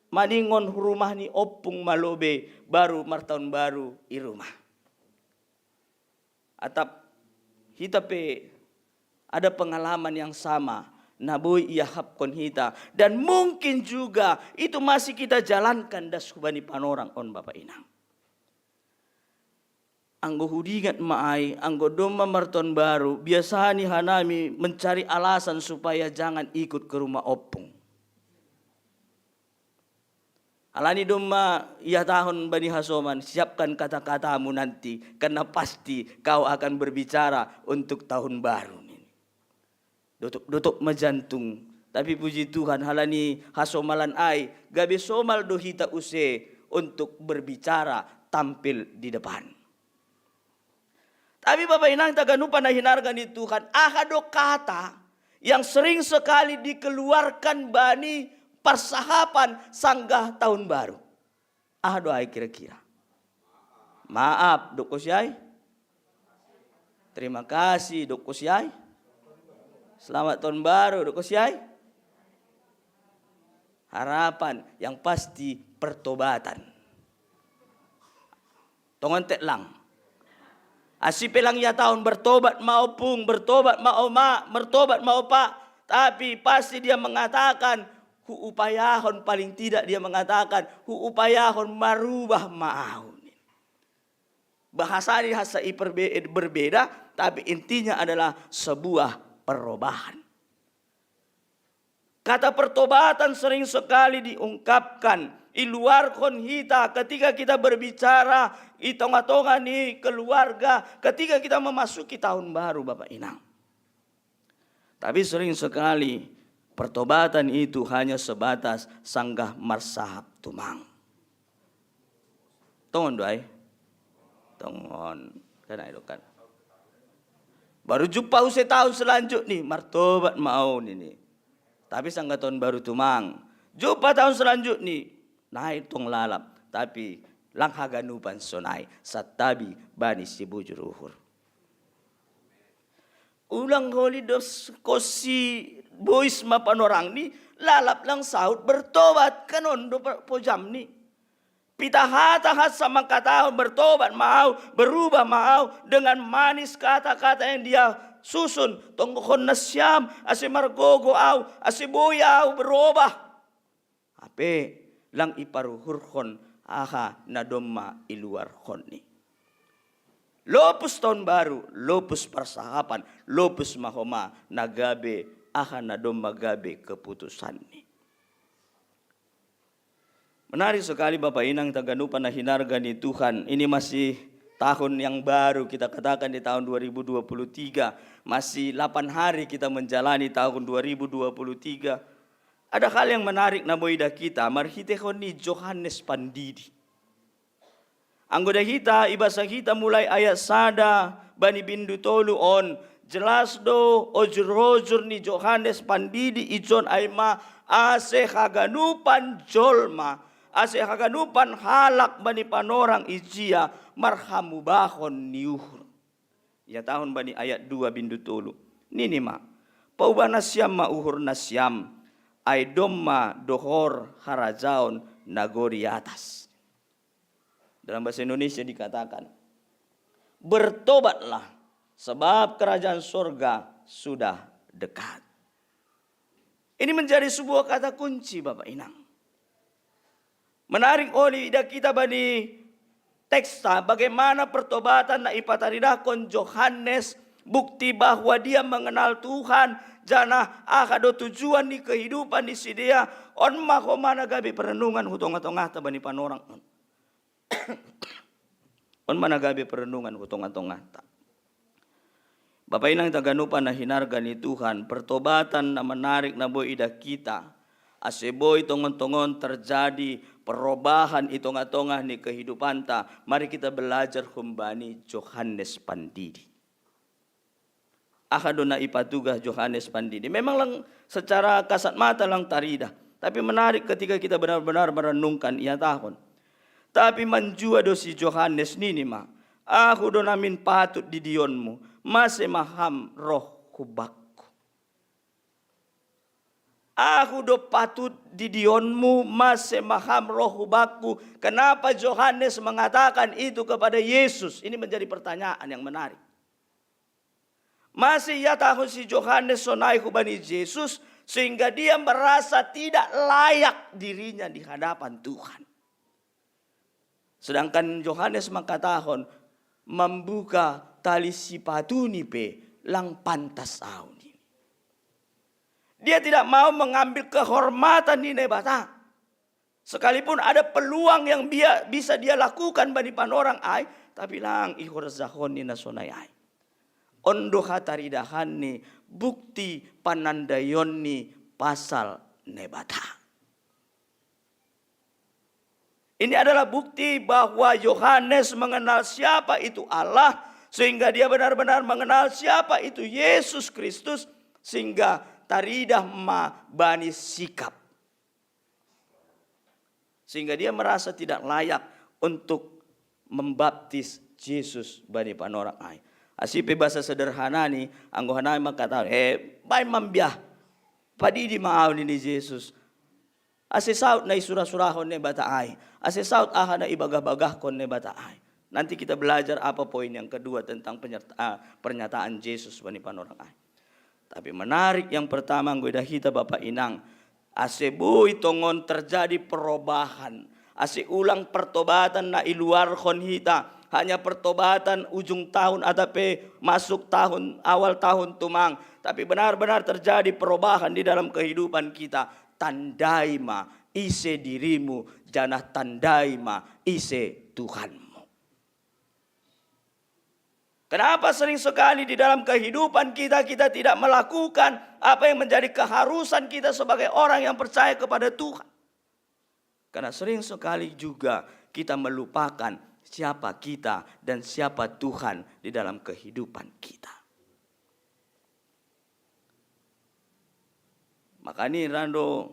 maningon rumah ni ompung ma lobe baru martahun baru i rumah. Atap hita pe ada pengalaman yang sama na boi iahapkon hita, dan mungkin juga itu masih kita jalankan das hubani panorang on, Bapak Inang. Anggo hudingat ma ai, anggo domma martahun baru, biasani hanami mencari alasan supaya jangan ikut ke rumah ompung. Alani domma ihatahon bani hasoman, "Siapkan kata-katamu nanti, karena pasti kau akan berbicara untuk tahun baru," nini. Dotok-dotok ma jantung. Tapi puji Tuhan, halani hasomalan ai, gabe somal do hita use untuk berbicara, tampil di depan. Tapi Bapak Inang haganupan na hinarga ni Tuhan, aha do kata yang sering sekali dikeluarkan bani parsahapan sanggah tahun baru? Aha do ai kira-kira? Maaf, doko siai. Terima kasih, doko siai. Selamat tahun baru, doko siai. Harapan yang pasti pertobatan. Tongon teklang. Asi pelang ia tahun bertobat mau pung, bertobat mau ma, bertobat mau pak. Tapi pasti dia mengatakan, huupayahon, paling tidak dia mengatakan, huupayahon marubah mau. Bahasa ini hasa iperbe-, berbeda, tapi intinya adalah sebuah perubahan. Kata pertobatan sering sekali diungkapkan, iluarkon hita ketika kita berbicara i tonga-tonga ni keluarga, ketika kita memasuki tahun baru, Bapak Inang. Tapi sering sekali pertobatan itu hanya sebatas sanggah marsahap tumang. Tongon do ai? Tongon. Kan ai do kan. Baru jumpa use tahun selanjut ni, martobat mau ni ni. Tapi sanggah tahun baru tumang. Jumpa tahun selanjut ni, nai tong lalap. Tapi lang haganupan sonai, satabi bani si bujur uhur. Ulang holi dos kosi bois ma panorang ni, lalap lang saut bertobat, kanon do pojam ni. Pita hata hasa mangkatahon bertobat ma au, berubah ma au, dengan manis kata-kata yang dia susun, tonggohon nasiam, ase margogo au, ase boi au berubah. Ape lang iparuhurhon aha na domma iluarhon ni. Lopus tahun baru, lopus persahapan, lopus mahoma na gabe aha na domma gabe keputusan ni. Menarik sekali Bapak Inang taganupan na hinarga ni Tuhan. Ini masih tahun yang baru, kita katakan di tahun dua ribu dua puluh tiga. Masih delapan hari kita menjalani tahun dua ribu dua puluh tiga. Ada hal yang menarik na boi da kita, marhitehon ni Johannes Pandidi. Anggo da hita, ibasa hita mulai ayat sada bani bindu tolu on, jelas do ojur-ojur ni Johannes Pandidi ijon ai ma ase haganupan jolma, ase haganupan halak bani panorang ijia marhamubahon ni uhur. Ia tahun bani ayat dua bindu tolu. Nini ma, paubah nasiam ma uhur nasiam, ai domma dohor harajaon nagori atas. Dalam bahasa Indonesia dikatakan, bertobatlah sebab kerajaan surga sudah dekat. Ini menjadi sebuah kata kunci, Bapak Inang. Menarik oli ida kita bani teksta, bagaimana pertobatan na ipataridahkon Johannes, bukti bahwa dia mengenal Tuhan, janah aha do tujuan ni kehidupan ni sidea, on ma homa na gabe perenungan hu tongah-tongahta bani panorang on. On ma na gabe perenungan hu tongah-tongahta. Bapak Inang taganupan na hinarga ni Tuhan, pertobatan na menarik na boi ida kita. Ase boi tongon-tongon terjadi perubahan i tongah-tongah ni kehidupanta. Mari kita belajar humbani Johannes Pandidi. Aha do na ipatugah Johannes Pandidi? Memang lang secara kasat mata lang taridah. Tapi menarik ketika kita benar-benar merenungkan ia tahun. Tapi manjua do si Johannes nini ma, ahu do namin patut didionmu, mase maham roh hubakku. Ahu do patut didionmu, mase maham roh hubakku. Kenapa Johannes mengatakan itu kepada Yesus? Ini menjadi pertanyaan yang menarik. Mase ia tahun si Johannes sonai hubani Yesus, sehingga dia merasa tidak layak dirinya di hadapan Tuhan. Sedangkan Johannes mangkatahon, membuka tali sipatuni pe lang pantas au ni. Dia tidak mau mengambil kehormatan ni Naibata. Sekalipun ada peluang yang dia, bisa dia lakukan bani panorang ai, tapi lang ihorjahon ni na sonai ai. On do hataridahan ni bukti panandaion ni pasal Naibata. Ini adalah bukti bahwa Yohanes mengenal siapa itu Allah, sehingga dia benar-benar mengenal siapa itu Yesus Kristus, sehingga taridah ma bani sikap. Sehingga dia merasa tidak layak untuk membaptis Jesus bani panorang ai. Asi pe bahasa sederhana ni, anggo hanai mangkatakan, eh, baen ma mbiah. Padidi ma au nini Jesus. Ase saut na isura-surahon Naibata ai. Ase saut aha na ibagah-bagahkon Naibata ai. Nanti kita belajar apa poin yang kedua tentang penyerta-, ah, pernyataan Jesus bani panorang ai. Tapi menarik yang pertama, anggo idah hita Bapak Inang, ase boi tongon terjadi perobahan. Ase ulang pertobatan na iluarhon hita, hanya pertobatan ujung tahun atau pe masuk tahun, awal tahun tumang. Tapi benar-benar terjadi perobahan di dalam kehidupan kita. Tandai ma ise dirimu, janah tandai ma ise Tuhanmu. Kenapa sering sekali di dalam kehidupan kita, kita tidak melakukan apa yang menjadi keharusan kita sebagai orang yang percaya kepada Tuhan? Karena sering sekali juga kita melupakan siapa kita dan siapa Tuhan di dalam kehidupan kita. Makanya rando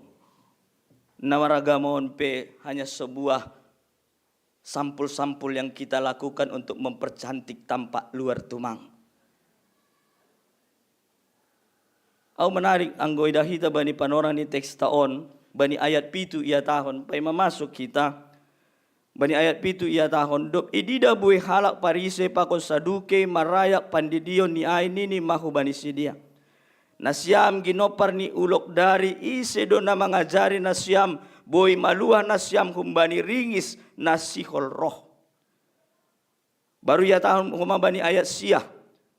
nawaragamaon pe hanya sebuah sampul-sampul yang kita lakukan untuk mempercantik tampak luar tumang. Au menarik anggo idah hita bani panorang ni teksta on, bani ayat pitu ihatahon, paima masuk hita, bani ayat pitu ihatahon, dob idida buei halak Parise pakon Saduke marayak pandidion ni ai nini ma hubani sidea. Nasiam ginompar ni ulok dari, ise do na mangajari nasiam, boi maluah nasiam humbani ringis na sihol roh. Baru ihatahon homa bani ayat sia,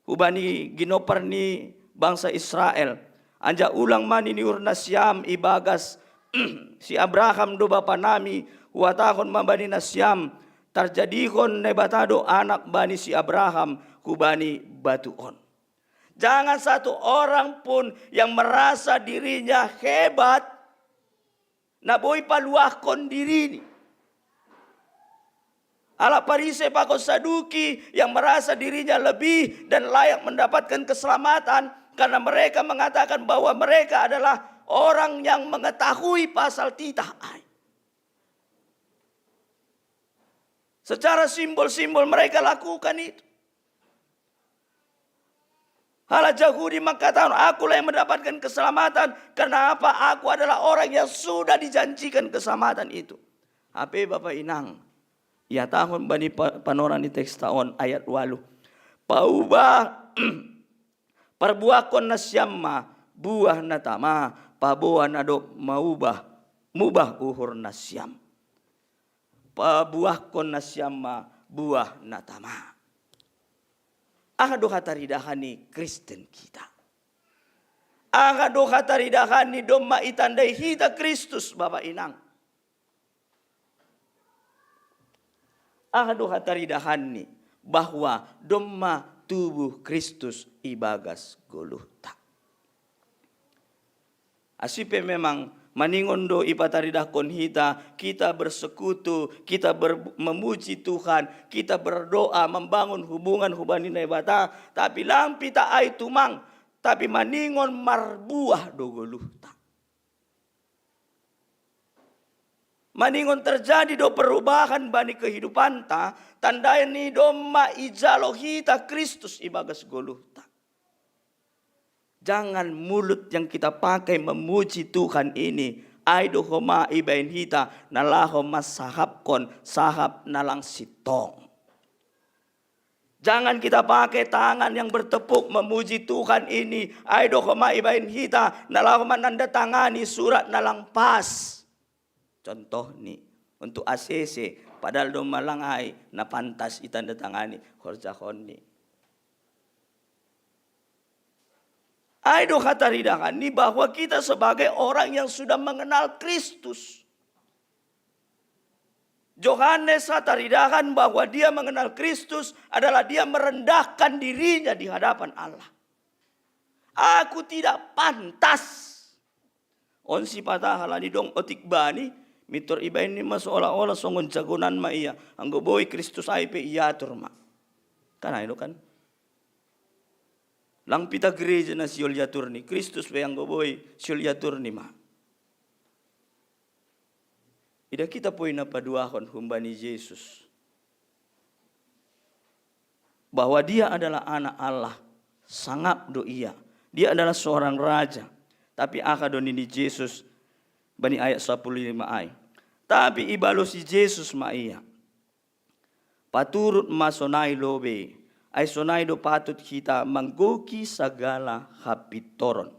hubani ginompar ni bangsa Israel. Anjaha ulang ma nini uhur nasiam ibagas si Abraham do bapa nami, huhatahon ma bani nasiam, tarjadihon Naibata do anak bani si Abraham hubani batu on. Jangan satu orang pun yang merasa dirinya hebat, na boi paluahkon dirini. Halak Parise pakon Saduki yang merasa dirinya lebih dan layak mendapatkan keselamatan karena mereka mengatakan bahwa mereka adalah orang yang mengetahui pasal titah ai. Secara simbol-simbol mereka lakukan itu. Halak Jahudi mangkatakan, "Akulah yang mendapatkan keselamatan. Kenapa? Aku adalah orang yang sudah dijanjikan keselamatan itu." Hape Bapak Inang, ihatahon bani pa-, panorang ni teksta on ayat walu. Paubah, parbuahkon nasiam ma buah na tama, paboa na dob maubah, mubah uhur nasiam. Pabuahkon nasiam ma buah na tama. Aha do hataridahan ni Kristen kita? Aha do hataridahan ni domma itandai hita Kristus, Bapak Inang? Aha do hataridahan ni bahwa domma tubuh Kristus ibagas goluhta? Asi pe memang maningon do ipataridahkon hita, kita bersekutu, kita ber-, memuji Tuhan, kita berdoa, membangun hubungan hubani Naibata, tapi lang pita ai tumang, tapi maningon marbuah do goluhta. Maningon terjadi do perubahan bani kehidupanta, tandai ni domma ijalo hita Kristus ibagas goluhta. Jangan mulut yang kita pakai memuji Tuhan ini, ai do homa ibaen hita na laho mansahapkon sahap na lang sintong. Jangan kita pakai tangan yang bertepuk memuji Tuhan ini, ai do homa ibaen hita na laho manandatangani surat na lang pas. Contohni, untuk A C C, padahal domma lang ai na pantas itandatangani horjahonni. Ai do hataridahan ni bahwa kita sebagai orang yang sudah mengenal Kristus. Johannes hataridahan bahwa dia mengenal Kristus adalah dia merendahkan dirinya di hadapan Allah. "Aku tidak pantas." On sipata halani dong otik bani, mintor ibaen ni ma seolah-olah songon jagonan ma ia, anggo boi Kristus ai pe iatur ma. Kan ai do kan? Lang pita gereja na sihol iaturni, Kristus pe anggo boi sihol iaturni ma. Ida kita poin na paduahon humbani Jesus. bahwa dia adalah anak Allah, sangap do ia. Dia adalah seorang raja. Tapi aha do nini Jesus bani ayat sapuluh lima ai. Tapi ibalosi Jesus ma ia, "Paturut ma sonai lobe, ai sonai do patut hita manggohi sagala hapintoron."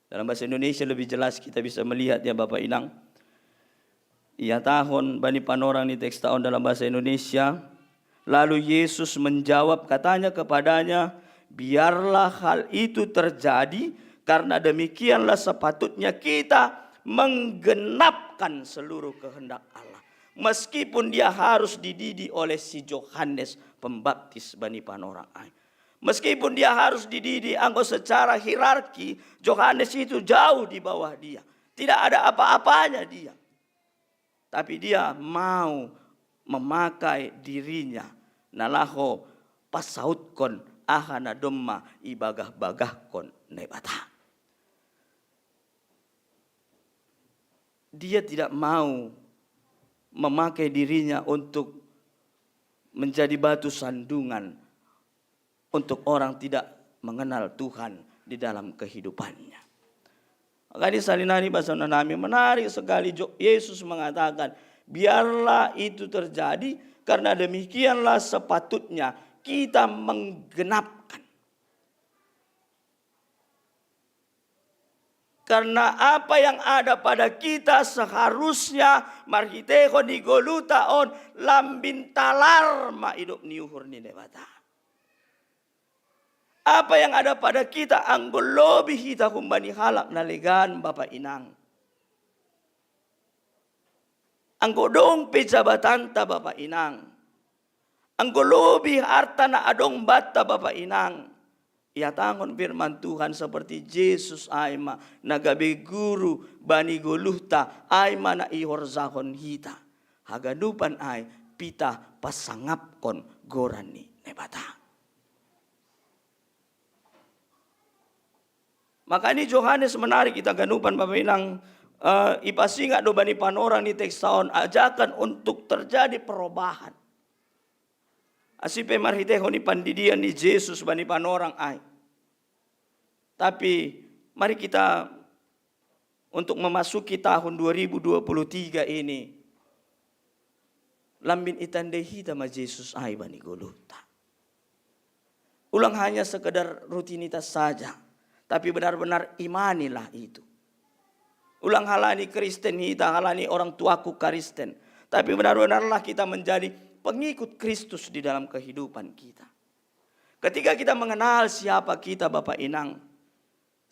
Dalam bahasa Indonesia lebih jelas kita bisa melihat ya Bapak Inang. Ihatahon bani panorang ni teks ta on dalam bahasa Indonesia. Lalu Yesus menjawab, katanya kepadanya, "Biarlah hal itu terjadi, karena demikianlah sepatutnya kita menggenapkan seluruh kehendak Allah." Meskipun dia harus dididik oleh si Yohanes Pembaptis bani panorang ai. Meskipun dia harus dididik, anggo secara hierarki Yohanes itu jauh di bawah dia. Tidak ada apa-apanya dia. Tapi dia mau memakai dirinya na laho pasautkon aha na domma ibagah-bagahkon Naibata. Dia tidak mau memakai dirinya untuk menjadi batu sandungan untuk orang tidak mengenal Tuhan di dalam kehidupannya. Makanya salinani bahasa nami menarik sekali. Jo-, Yesus mengatakan, "Biarlah itu terjadi, karena demikianlah sepatutnya kita menggenapkan." Karena apa yang ada pada kita seharusnya marhitehon ni goluhta on lambin talar ma idop ni uhur ni Naibata. Apa yang ada pada kita anggo lobi hita humbani halak na legan, Bapa Inang. Anggo dong pe jabatanta, Bapa Inang. Anggo lobi harta na adong banta, Bapa Inang. Ihatahon firman Tuhan seperti Jesus ai ma na gabe guru bani goluhta, ai ma na ihorjahon hita. Haganupan ai pitah pasangapkon goran ni Naibata. Makanya Yohanes menarik hita ganupan, Bapa Inang, eh, ipasingat do bani panorang ni teks ta on ajakan untuk terjadi perubahan. Asi pe marhitehon ni pandidian ni Jesus bani panorang ai. Tapi mari kita untuk memasuki tahun dua ribu dua puluh tiga ini, lambin itandai hita ma Jesus ai bani goluhta. Ulang hanya sekedar rutinitas saja, tapi benar-benar imanilah itu. Ulang halani Kristen hita, halani orang tuaku Kristen, tapi benar-benarlah kita menjadi pengikut Kristus di dalam kehidupan kita. Ketika kita mengenal siapa kita, Bapa Inang,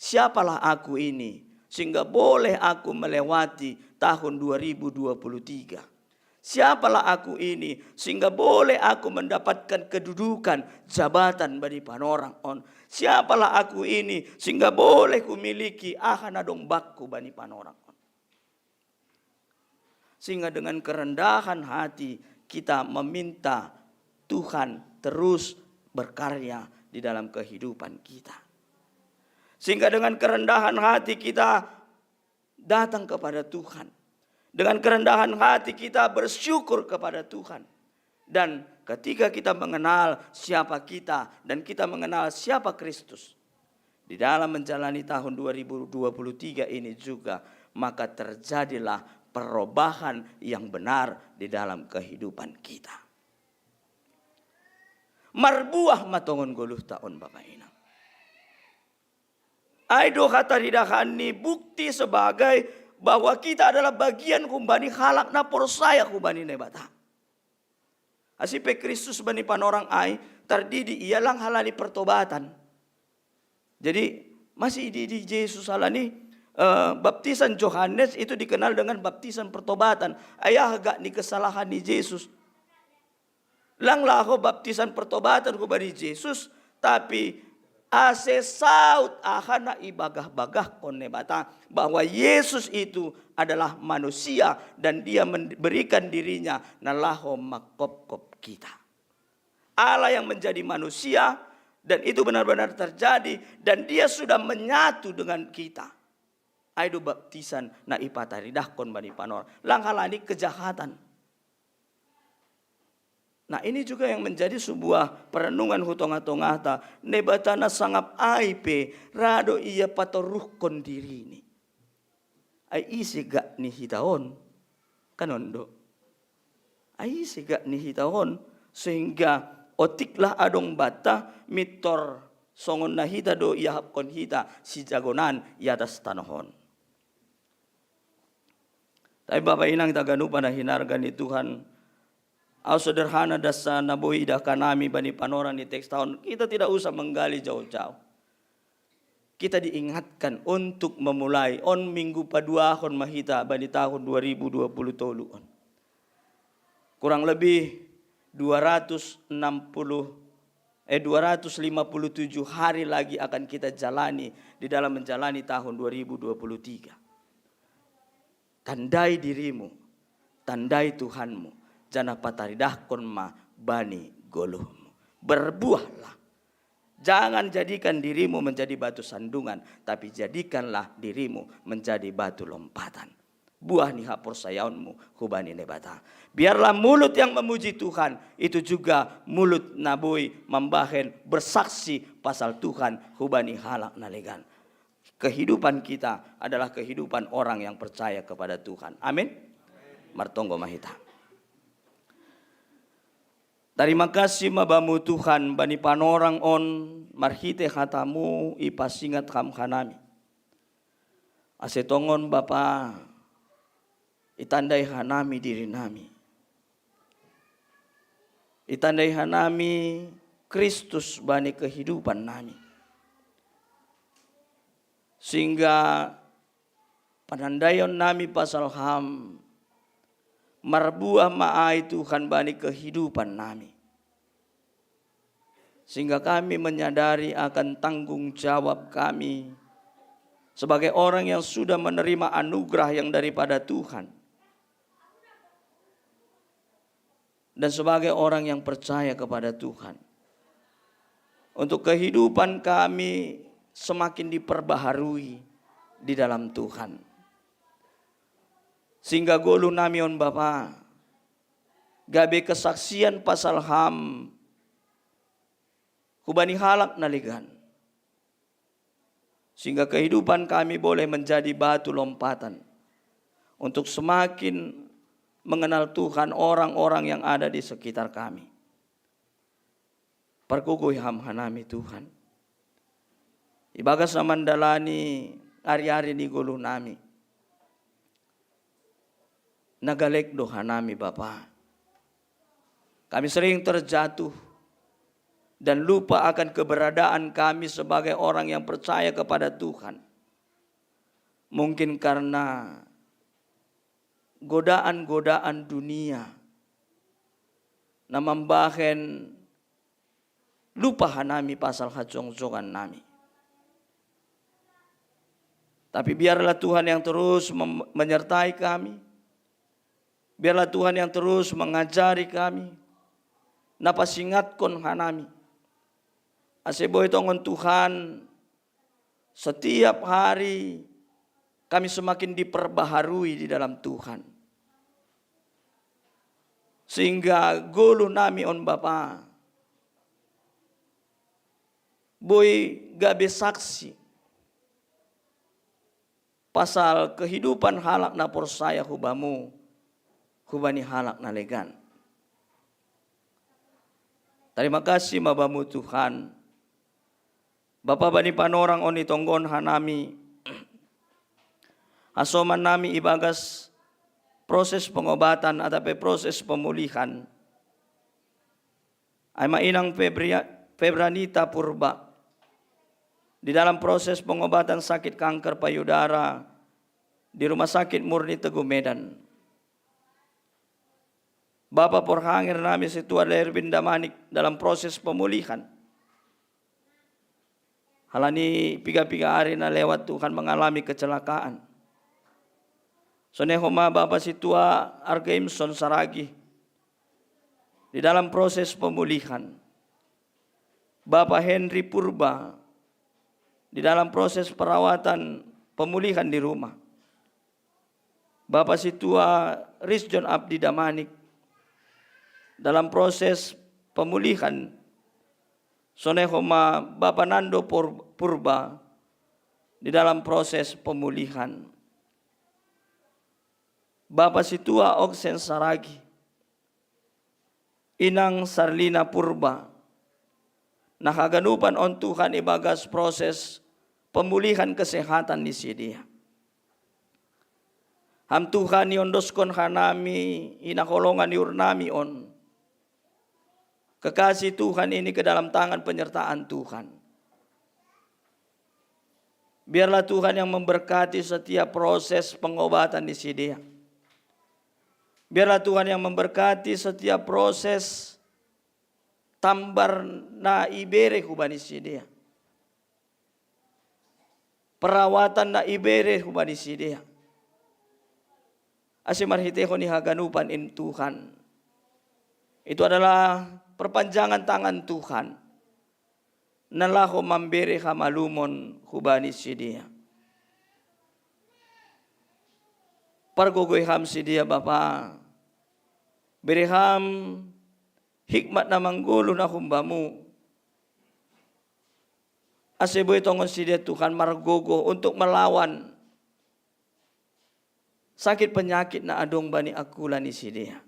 "Siapalah aku ini sehingga boleh aku melewati tahun dua ribu dua puluh tiga? Siapalah aku ini sehingga boleh aku mendapatkan kedudukan, jabatan bani panorang on? Siapalah aku ini sehingga boleh kumiliki aha na dong bakku bani panorang on?" Sehingga dengan kerendahan hati kita meminta Tuhan terus berkarya di dalam kehidupan kita. Sehingga dengan kerendahan hati kita datang kepada Tuhan. Dengan kerendahan hati kita bersyukur kepada Tuhan. Dan ketika kita mengenal siapa kita dan kita mengenal siapa Kristus, di dalam menjalani tahun dua ribu dua puluh tiga ini juga, maka terjadilah perubahan yang benar di dalam kehidupan kita. Marbuah ma tongon goluhta on, Bapa Inang. Ai do hataridahan ni bukti sebagai bahwa kita adalah bagian humbani halak na porsaya humbani Naibata. Asi pe Kristus bani panorang ai tardidi ia lang halani pertobatan. Jadi masih ididi Jesus halani, eh, baptisan Yohanes itu dikenal dengan baptisan pertobatan. Ai aha gak ni kesalahan ni Jesus? Lang laho baptisan pertobatan humbani Jesus, tapi ase saut aha na ibagah-bagahkon Naibata, bahwa Yesus itu adalah manusia dan dia memberikan dirinya na laho mangkopkop kita. Allah yang menjadi manusia, dan itu benar-benar terjadi, dan dia sudah menyatu dengan kita. Ai do baptisan na ipataridahkon bani panorang, lang halani kejahatan. Nah, ini juga yang menjadi sebuah perenungan hu tonga-tongata. Naibata na sangap ai pe ra do ia patoruhkon dirini. Ai ise gak ni hita on? Kan on do. Ai ise gak ni hita on? Sehingga otiklah adong banta mintor songon na hita do iahapkon hita sijagonan i atas tanoh on. Tapi Bapa Inang taganupa na hinarga ni Tuhan, au sederhana dasa na boi idah hanami bani panorang ni teksta on, kita tidak usah menggali jauh-jauh. Kita diingatkan untuk memulai, on minggu paduahon ma hita bani tahun dua ribu dua puluh tolu on. Kurang lebih dua ratus enam puluh, eh, dua ratus lima puluh tujuh hari lagi akan kita jalani di dalam menjalani tahun dua ribu dua puluh tiga. Tandai dirimu, tandai Tuhanmu, janah pataridahkon ma bani goluhmu. Berbuahlah. Jangan jadikan dirimu menjadi batu sandungan, tapi jadikanlah dirimu menjadi batu lompatan. Buah ni haporsayaonmu hubani Naibata. Biarlah mulut yang memuji Tuhan itu juga mulut na boi mambahen, bersaksi pasal Tuhan hubani halak na legan. Kehidupan kita adalah kehidupan orang yang percaya kepada Tuhan. Amin. Martonggo ma hita. Tarima kasih ma Bamu Tuhan bani panorang on, marhite hatamu ipasingat Ham hanami. Ase tongon Bapa, itandai hanami dirinami. Itandai hanami Kristus bani kehidupan nami. Sehingga panandaion nami pasal Ham marbuah ma ai Tuhan bani kehidupan nami. Sehingga kami menyadari akan tanggung jawab kami sebagai orang yang sudah menerima anugerah yang daripada Tuhan. Dan sebagai orang yang percaya kepada Tuhan, untuk kehidupan kami semakin diperbaharui di dalam Tuhan. Sehingga goluh nami on Bapa, gabe kesaksian pasal Ham hubani halak na legan. Sehingga kehidupan kami boleh menjadi batu lompatan untuk semakin mengenal Tuhan orang-orang yang ada di sekitar kami. Pargogoi Ham hanami Tuhan. Ibagas na mandalani ari-ari ni goluh nami, na galek do hanami Bapa. Kami sering terjatuh dan lupa akan keberadaan kami sebagai orang yang percaya kepada Tuhan. Mungkin karena godaan-godaan dunia na mambahen lupa hanami pasal hajongjongan nami. Tapi biarlah Tuhan yang terus mem- menyertai kami. Biarlah Tuhan yang terus mengajari kami. Na pasingatkon hanami. Ase boi tongon Tuhan, setiap hari kami semakin diperbaharui di dalam Tuhan. Sehingga goluh nami on Bapa, boi gabe saksi pasal kehidupan halak na porsaya hu Bamu, hubani halak na legan. Tarima kasih ma Bamu Tuhan. Bapa, bani panorang on itonggohon hanami hasoman nami ibagas proses pengobatan atau pe proses pemulihan. Ai ma inang Febria-, Febranita Purba di dalam proses pengobatan sakit kanker payudara di Rumah Sakit Murni Teguh Medan. Bapa, porhanger nami Sintua Lerbin Damanik dalam proses pemulihan. Halani piga-piga ari na lewat Tuhan mengalami kecelakaan. Sonai homa Bapa Sintua Argaimson Saragih di dalam proses pemulihan. Bapa Henry Purba di dalam proses perawatan pemulihan di rumah. Bapa Sintua Risjon Abdi Damanik dalam proses pemulihan. Sonehoma Bapa Nando Pur-, Purba di dalam proses pemulihan. Bapa Situa Oksen Saragi, Inang Sarlina Purba. Nah, haganupan on Tuhan ibagas proses pemulihan kesehatan ni sidia. Ham Tuhan, niondoskon hanami hinaholongan ni urnami on. Kekasih Tuhan ini ke dalam tangan penyertaan Tuhan. Biarlah Tuhan yang memberkati setiap proses pengobatan ni sidia. Biarlah Tuhan yang memberkati setiap proses tambar na ibere huba ni sidia. Perawatan na ibere huba ni sidia. Ase marhitehon ni haganupan in Tuhan. Itu adalah perpanjangan tangan Tuhan. Na laho mambere hamalumon huba ni sidia. Pargogoi ham sidia Bapa. Bere ham hikmat na manggoluh na humbamu. Ase boi tongon sidia Tuhan margogoh untuk melawan sakit penyakit na adong bani akula ni sidia.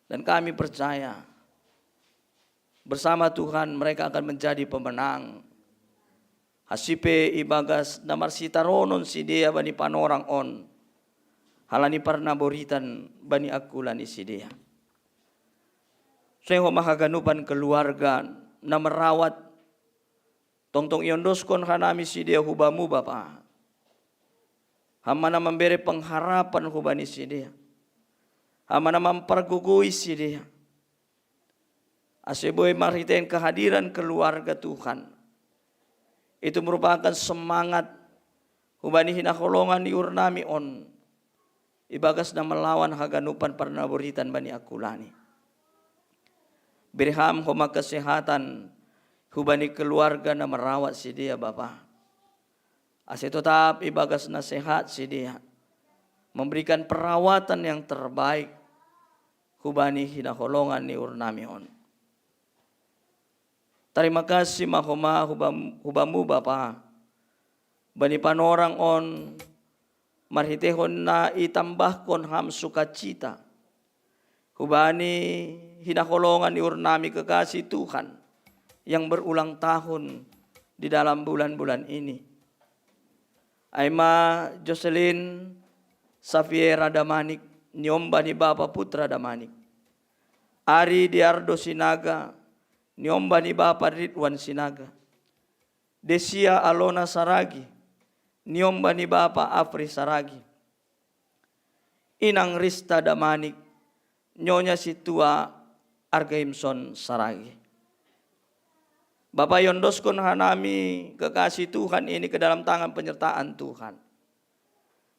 Dan kami percaya bersama Tuhan mereka akan menjadi pemenang. Hasipe ibagas na marsitaronon sidia bani panorang on. Halani parnaboritan bani akula ni sidia. Sonehoma haganupan keluarga na merawat. Tongtong iondoskon hanami sidia hubamu Bapa. Ham ma na mambere pengharapan huba ni sidia. Ham ma na mampargogoi sidia. Ase boi marhitehen kehadiran keluarga Tuhan. Itu merupakan semangat huba ni hinaholongan ni urnami on. Ibagas na melawan haganupan parnaboritan bani akula ni. Bere ham homa kesehatan huba ni keluarga na merawat sidia Bapa. Ase tetap ibagas na sehat sidia. Memberikan perawatan yang terbaik huba ni hinaholongan ni urnami on. Tarima kasih ma homa hubam-, hubamu Bapa. Bani panorang on marhitehon na itambahkon ham sukacita. Huba ni hinaholongan ni urnami kekasih Tuhan yang berulang tahun di dalam bulan-bulan ini. Ai ma Jocelyn Safiera Damanik, niomba ni Bapa Putra Damanik. Ari Diardo Sinaga, niomba ni Bapa Ridwan Sinaga. Desia Alona Saragi, niomba ni Bapa Afri Saragi. Inang Rista Damanik, Nyonya Situa Argaimson Saragi. Bapa, iondoskon hanami kekasih Tuhan ini ke dalam tangan penyertaan Tuhan.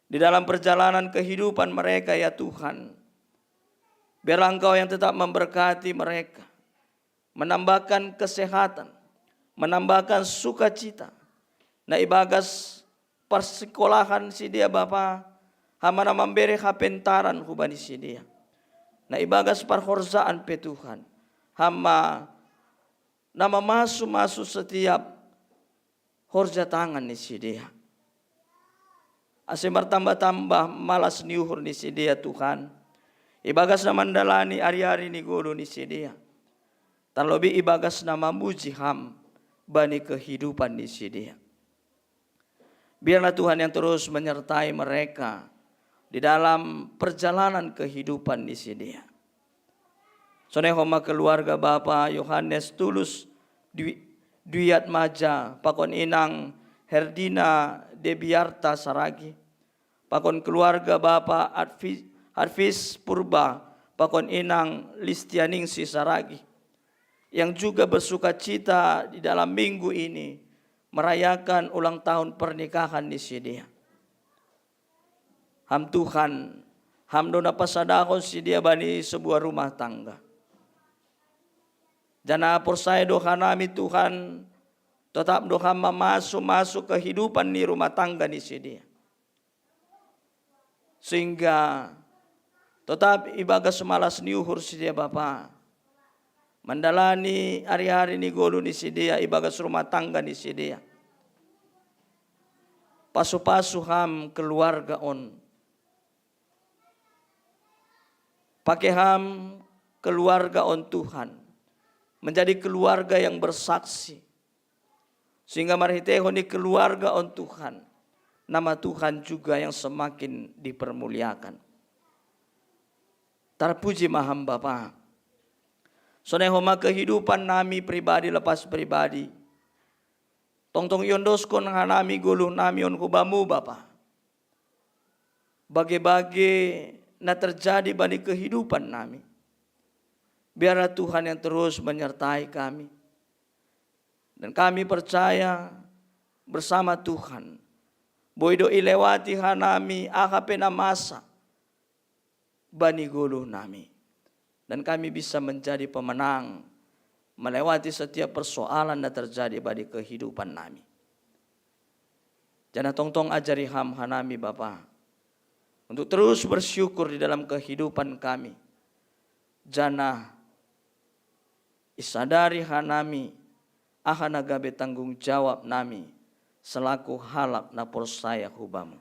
Di dalam perjalanan kehidupan mereka, ya Tuhan, biarlah Engkau yang tetap memberkati mereka, menambahkan kesehatan, menambahkan sukacita. Na ibagas parsikolahan sidia Bapa, ham ma na mambere hapentaran huba ni sidia. Na ibagas parhorsaan pe Tuhan, ham ma na mamasu-masu setiap horja tangan ni sidia. Ase martamba-tamba malas ni uhur ni sidia Tuhan. Ibagas na mandalani ari-ari ni golu ni sidia. Tarlobi ibagas na mamuji ham bani kehidupan ni sidia. Biarlah Tuhan yang terus menyertai mereka di dalam perjalanan kehidupan ni sidia. Sonehoma keluarga Bapa Yohanes Tulus Dwi-, Dwiat Maja, pakon Inang Herdina Debiarta Saragi, pakon keluarga Bapa Advi-, Advis Purba, pakon Inang Listianingsi Saragi, yang juga bersuka cita di dalam minggu ini merayakan ulang tahun pernikahan ni sidia. Ham Tuhan, ham do na pasadahon sidia bani sebuah rumah tangga. Janah porsaya do hanami Tuhan, totap do ham mamasu-masu kehidupan ni rumah tangga ni sidia. Sehingga Totap ibagas malas ni uhur sidea Bapa, mandalani ari-ari ni golu ni sidea ibagas rumah tangga ni sidea. Pasu-pasu Ham keluarga on. Pake Ham keluarga on Tuhan, menjadi keluarga yang bersaksi. Sehingga marhitehon ni keluarga on Tuhan, nama Tuhan juga yang semakin dipermuliakan. Tarpuji ma Ham Bapa. Sonai homa kehidupan nami pribadi lepas pribadi. Tongtong iondoskon hanami goluh nami on hu Bamu Bapa. Bage-bage na terjadi bani kehidupan nami, biarlah Tuhan yang terus menyertai kami. Dan kami percaya bersama Tuhan, boi do ilewati hanami aha pe na masa bani goluh nami. Dan kami bisa menjadi pemenang melewati setiap persoalan na terjadi bani kehidupan nami. Janah tongtong ajari Ham hanami Bapa, untuk terus bersyukur di dalam kehidupan kami. Janah isadari hanami aha na gabe tanggung jawab nami selaku halak na porsaya hu Bamu.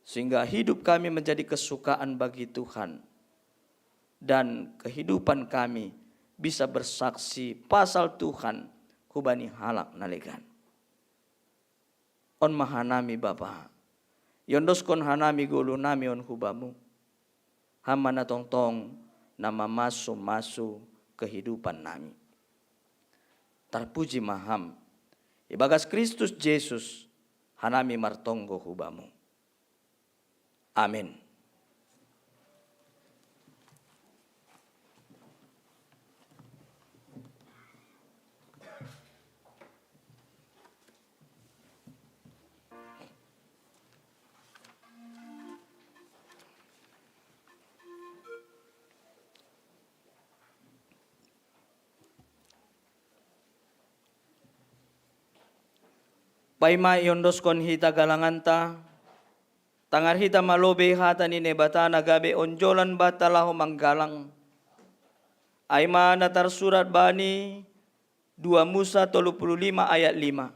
Sehingga hidup kami menjadi kesukaan bagi Tuhan, dan kehidupan kami bisa bersaksi pasal Tuhan hubani halak na legan. On ma hanami Bapa, iondoskon hanami goluh nami on hu Bamu. Ham ma na tongtong na mamasu-masu kehidupan nami. Tarpuji ma Ham. Ibagas Kristus Jesus hanami martonggo hu Bamu. Amin. Paima iondoskon hita galanganta, tangar hita ma lobei hata ni Naibata na gabe onjolan banta laho manggalang. Ai ma na tarsurat bani dua Musa tolu puluh lima ayat lima.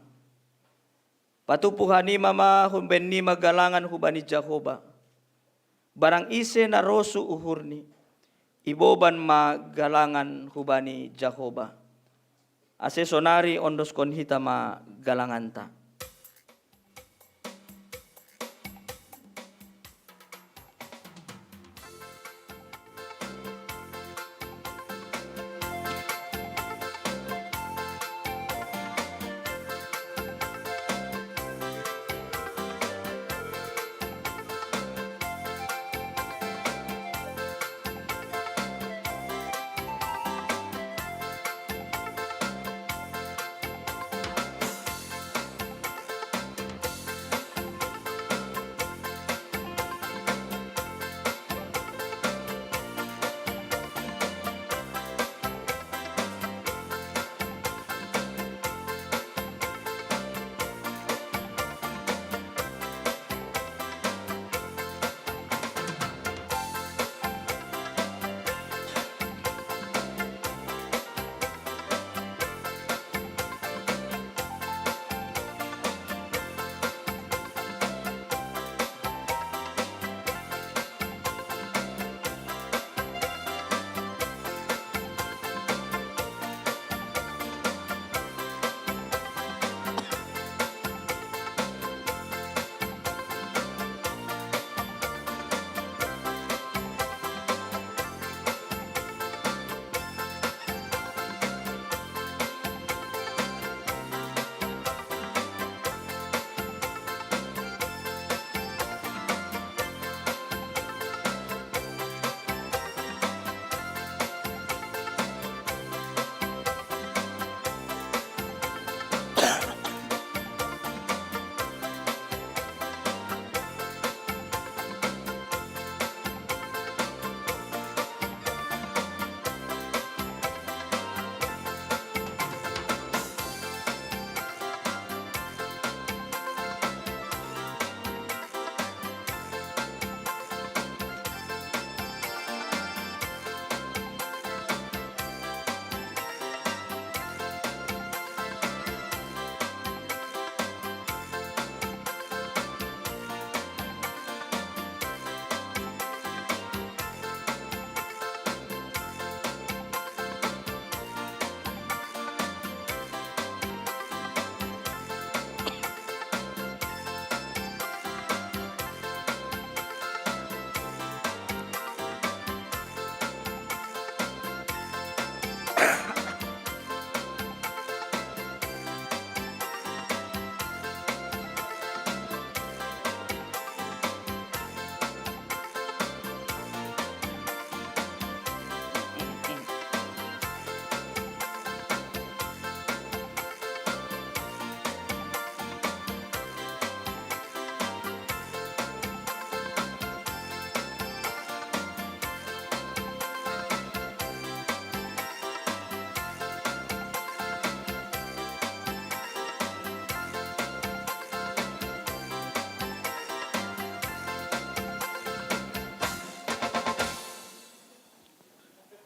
Patupu hanima ma hun bennima galangan hubani Jahoba. Barang ise na rosu uhurni, iboban ma galangan hubani Jahoba. Ase sonari ondoskon hita ma galanganta.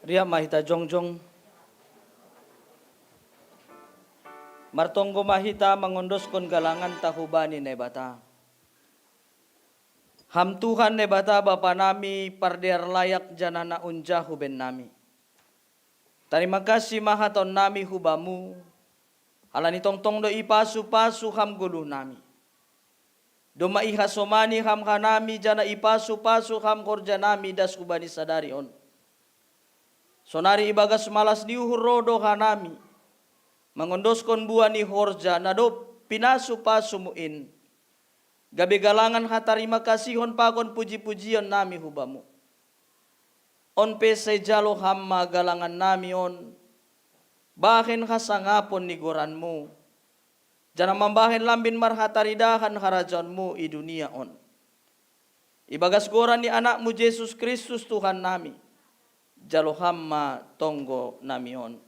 Riap ma hita jongjong. Martonggo ma hita mangondoskon galanganta hubani Naibata. Ham Tuhan Naibata Bapa nami, pardear layak janah na unjahu bennami. Tarima kasih ma hatahon nami hu Bamu, halani tongtong do ipasu-pasu Ham goluh nami. Domma ihasomani Ham hanami, janah ipasu-pasu Ham horja nami das hubani sadari on. Sonari ibagas malas ni uhur roh do hanami, mangondoskon buah ni horja na dob pinasu-pasumu in, gabe galangan hatarima kasihon pakon puji-pujion nami hu Bamu. On pe sai jalo Ham ma galangan nami on, bahen hasangapon ni goranMu, janah mambahen lambin marhataridahan harajaonMu i dunia on. Ibagas goran ni AnakMu Jesus Kristus Tuhan nami, jalo Ham ma tonggo nami on.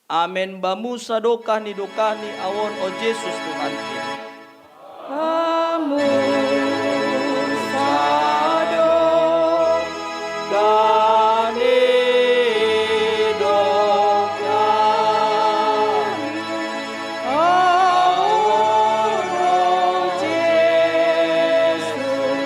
Amen. Bamu sadokah ni dokah ni ahu on, o Jesus Tuhan. Bamu sadokah ni dokah ni ahu on, o Jesus Tuhan.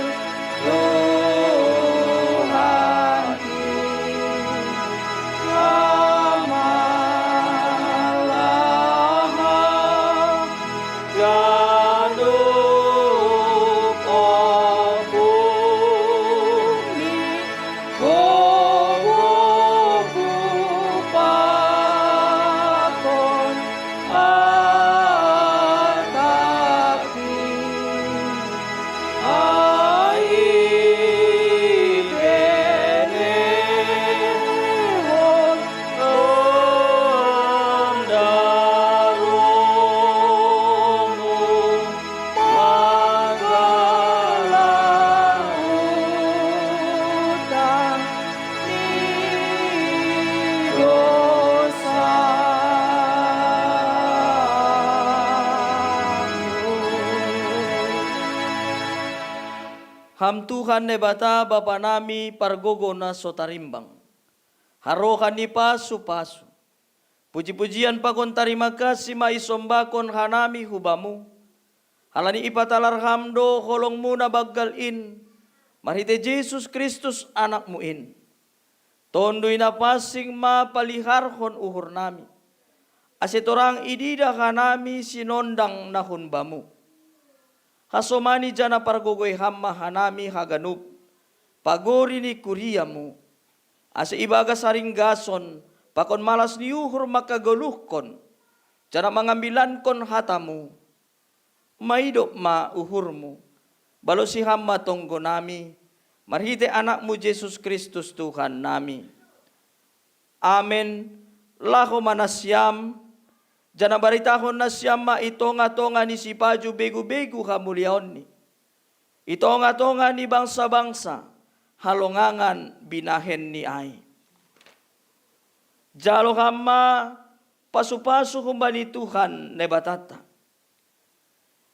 Ham Tuhan Naibata Bapa nami, pargogoh na so tarimbang, harrohan ni pasu-pasu, puji-pujian pakon tarima kasih ma isombahkon hanami hu Bamu, halani ipatalar Ham do holongMu na banggal in, marhitei Jesus Kristus AnakMu in. Tonduy Napansing ma paliharhon uhur nami, ase torang ididah hanami sinondang na hun Bamu. Hasomani janah pargogohi Ham ma hanami haganup pagori ni kuriaMu, ase ibagas haringgason pakon malas ni uhur mangkagoluhkon, janah mangambilankon hataMu. Maidop ma uhurMu, balosi Ham ma tonggo nami, marhitei AnakMu Jesus Kristus Tuhan nami. Amen. Laho ma nasiam, janah baritahon nasiam ma i tongah-tongah ni sipaju begu-begu hamuliaonNi, i tongah-tongah ni bangsa-bangsa halongangan binahenNi ai. Jalo Ham ma pasu-pasu humbani Tuhan Naibatanta.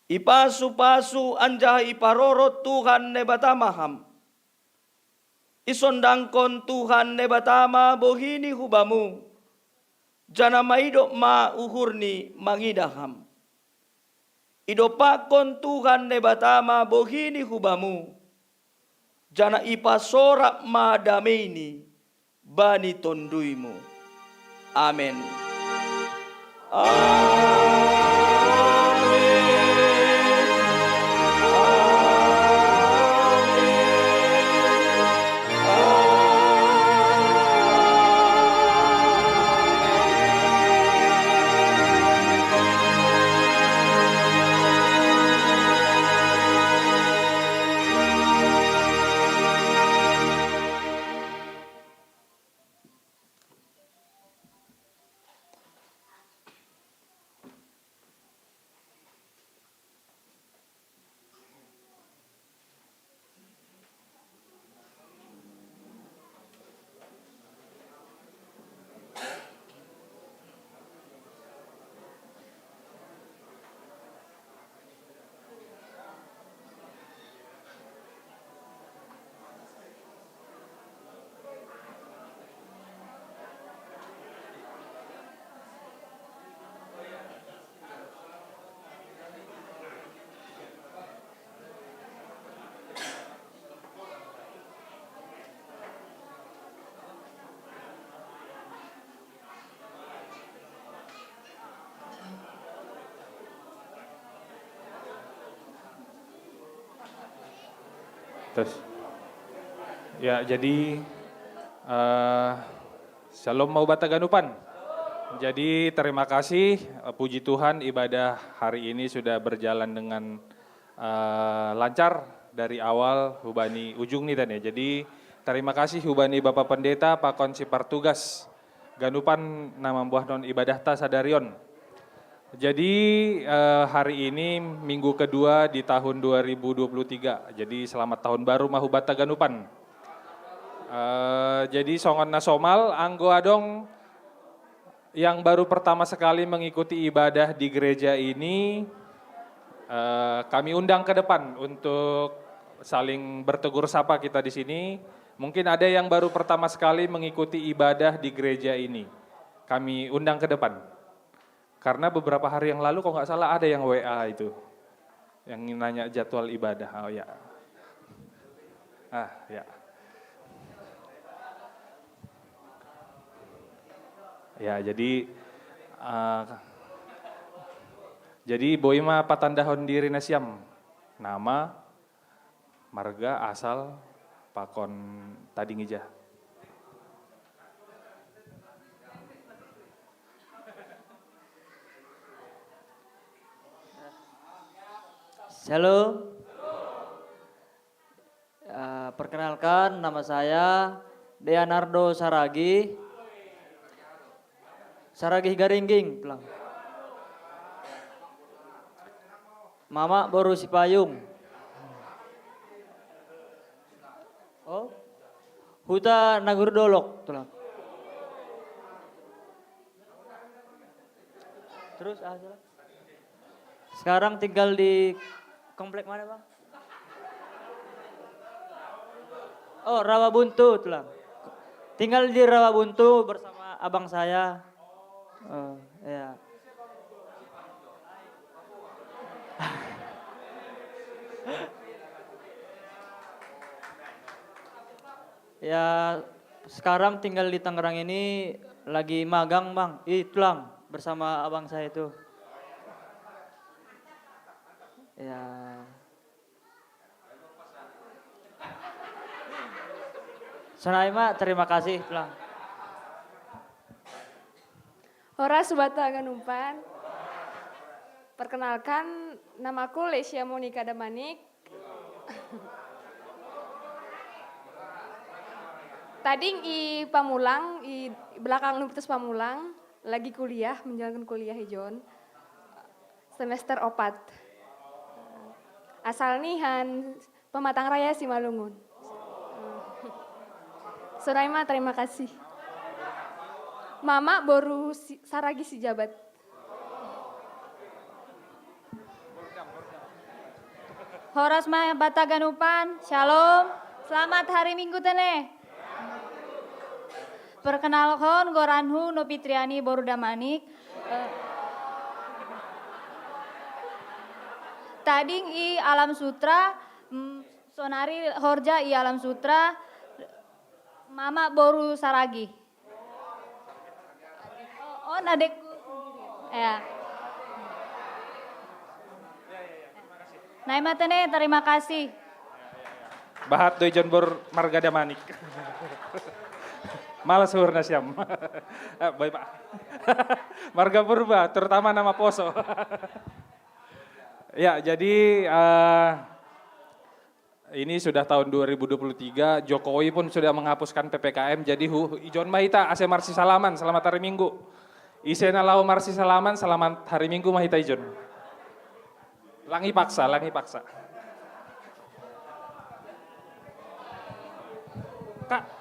Ipasu-pasu anjaha iparorot Tuhan Naibata ma Ham. Isondangkon Tuhan Naibata ma bohiNi hu Bamu, janah maidop ma uhurNi mangidah Ham. Idompakkon Tuhan Naibata ma bohiNi hu Bamu, janah ipasorap ma dameiNi bani tonduyMu. Amen. Amen. Terus, ya, jadi, eh, Shalom Mahubata Ganupan. Jadi, terima kasih, eh, puji Tuhan, ibadah hari ini sudah berjalan dengan, eh, lancar dari awal hubani ujung nih, Tan, ya. Jadi, terima kasih hubani Bapak Pendeta, Pak Konsi Partugas Ganupan, na mambuah non ibadah ta sadarion. Jadi, eh, hari ini minggu kedua di tahun dua ribu dua puluh tiga. Jadi, selamat tahun baru Mahubata Ganupan. Eh, jadi, songon na somal, anggo adong yang baru pertama sekali mengikuti ibadah di gereja ini, eh, kami undang ke depan untuk saling bertegur sapa kita di sini. Mungkin ada yang baru pertama sekali mengikuti ibadah di gereja ini. Kami undang ke depan. Karena beberapa hari yang lalu, kalau nggak salah, ada yang W A itu. Yang nanya jadwal ibadah. Oh, ya. Ah, ya. Ya, jadi, eh, jadi boi ma patandahon diri nasiam. Nama, marga, asal, pakon tading ija. Shalom. Eh, perkenalkan, nama saya Deanardo Saragi. Saragi Garingging, Tulang. Mama boru Sipayung. Oh, Huta Nagurdolok, Tulang. Terus, ah, Tulang. Sekarang tinggal di komplek mana, Bang? Oh, Rawabuntu, Tulang. Tinggal di Rawabuntu bersama abang saya. Oh, ya. Ya, sekarang tinggal di Tangerang ini lagi magang, Bang. Ih, Tulang, bersama abang saya itu. Ya. Sonai ma, terima kasih, Tulang. Horas Mahubata Ganupan. Perkenalkan, namaku Lesia Monica Damanik. Tading i Pamulang, i belakang Universitas Pamulang, lagi kuliah, menjalankan kuliah ijon. Semester opat. Asal nihan Pematang Raya Simalungun. Sonai ma, terima kasih. Mama boru si, Saragi Sijabat. Horas Mahubata Ganupan, Shalom. Selamat hari Minggu tene. Perkenalkan, goranhu Nopi Triani boru Damanik. Eh, tading i Alam Sutra, mm, sonari horja i Alam Sutra, mama boru Saragi. Oh, adekku. Ya. Nai ma tene, terima kasih. Bahat do ijon boru marga Damanik. Mala suhur nasiam. Eh, baik, Pak. Marga Purba, terutama nama poso. Ya, jadi, eh, ini sudah tahun dua ribu dua puluh tiga, Jokowi pun sudah menghapuskan P P K M, jadi hu, ijon ma hita ase marsisalaman, selamat hari Minggu. Ise na laho marsisalaman, selamat hari Minggu ma hita ijon. Lang ipaksa, lang ipaksa. Kak.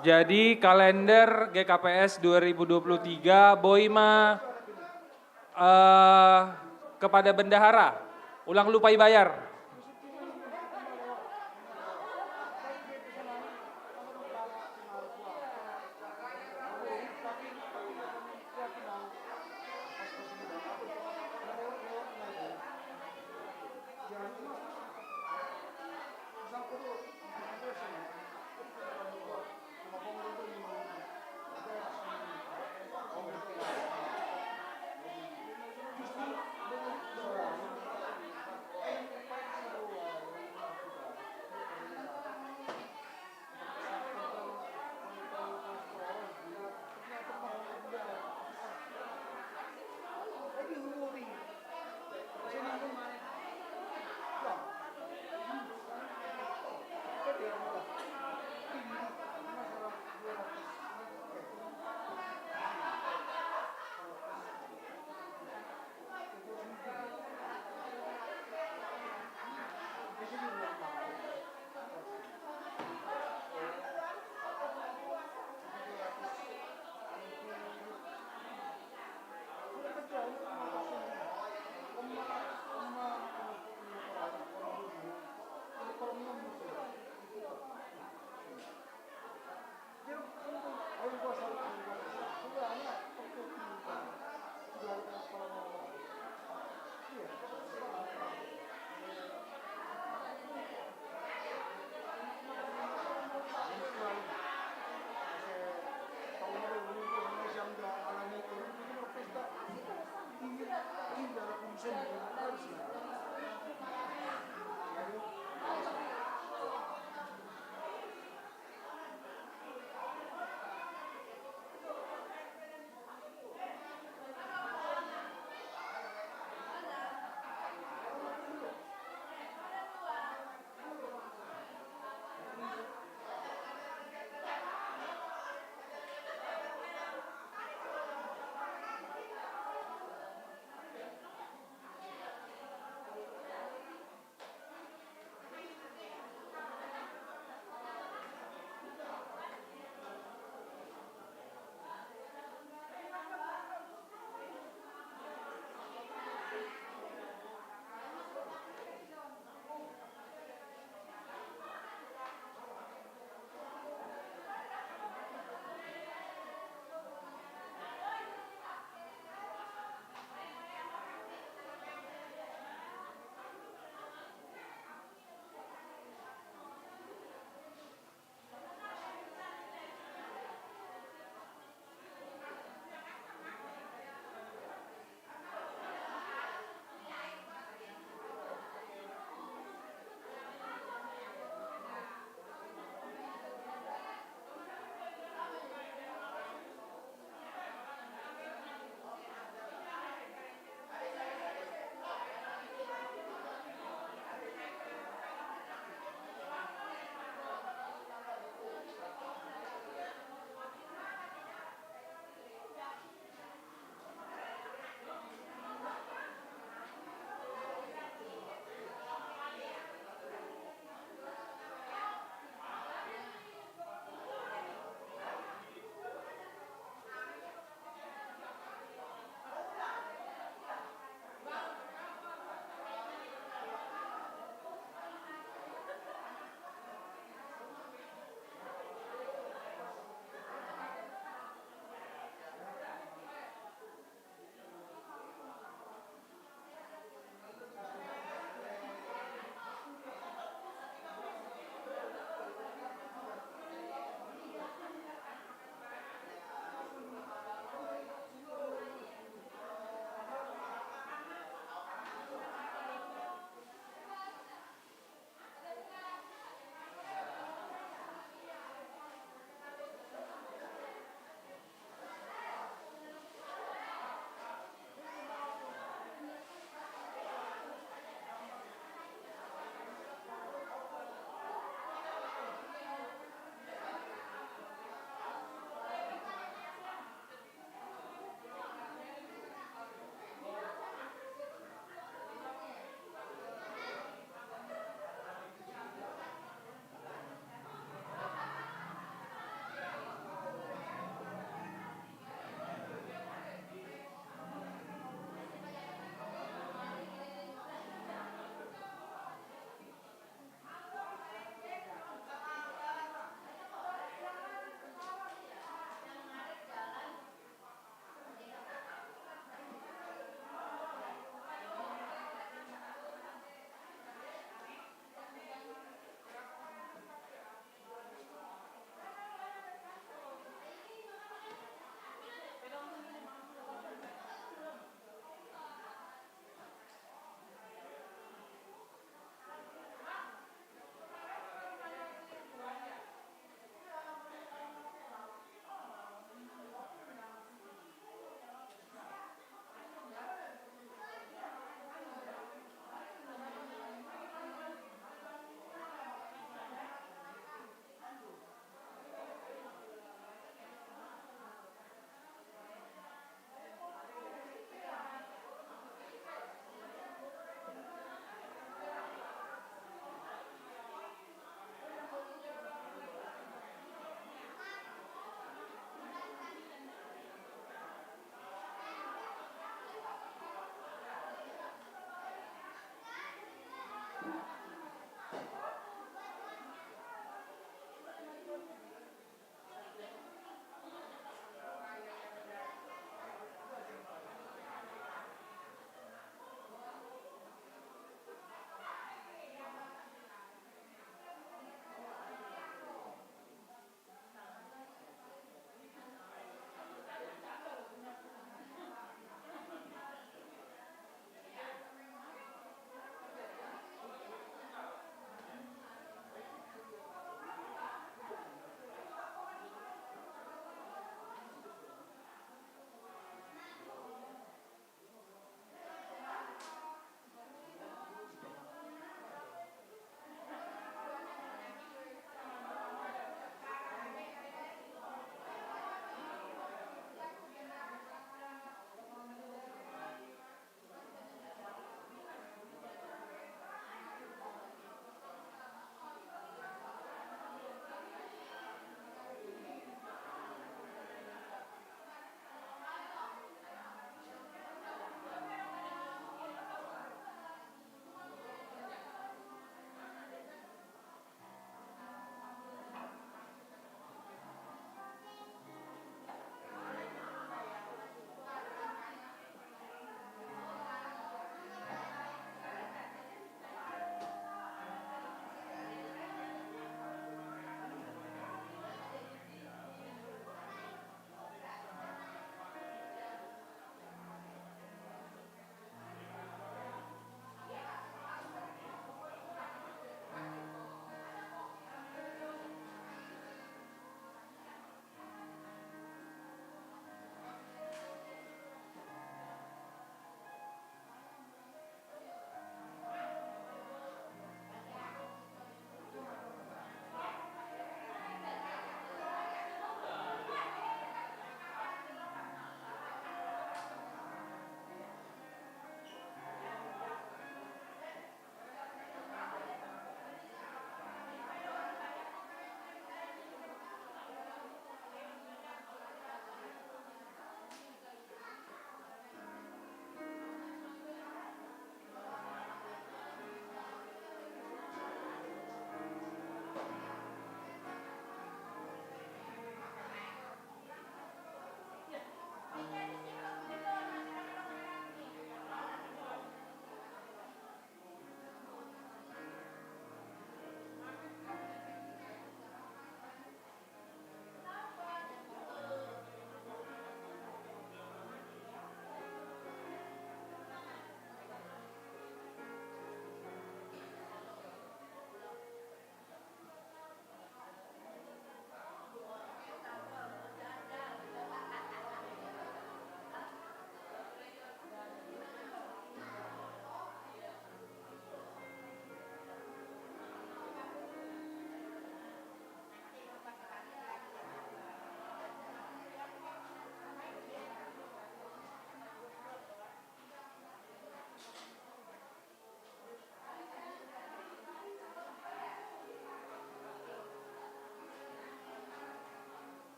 Jadi kalender G K P S dua ribu dua puluh tiga, Boy mah eh, kepada bendahara, ulang lupa bayar.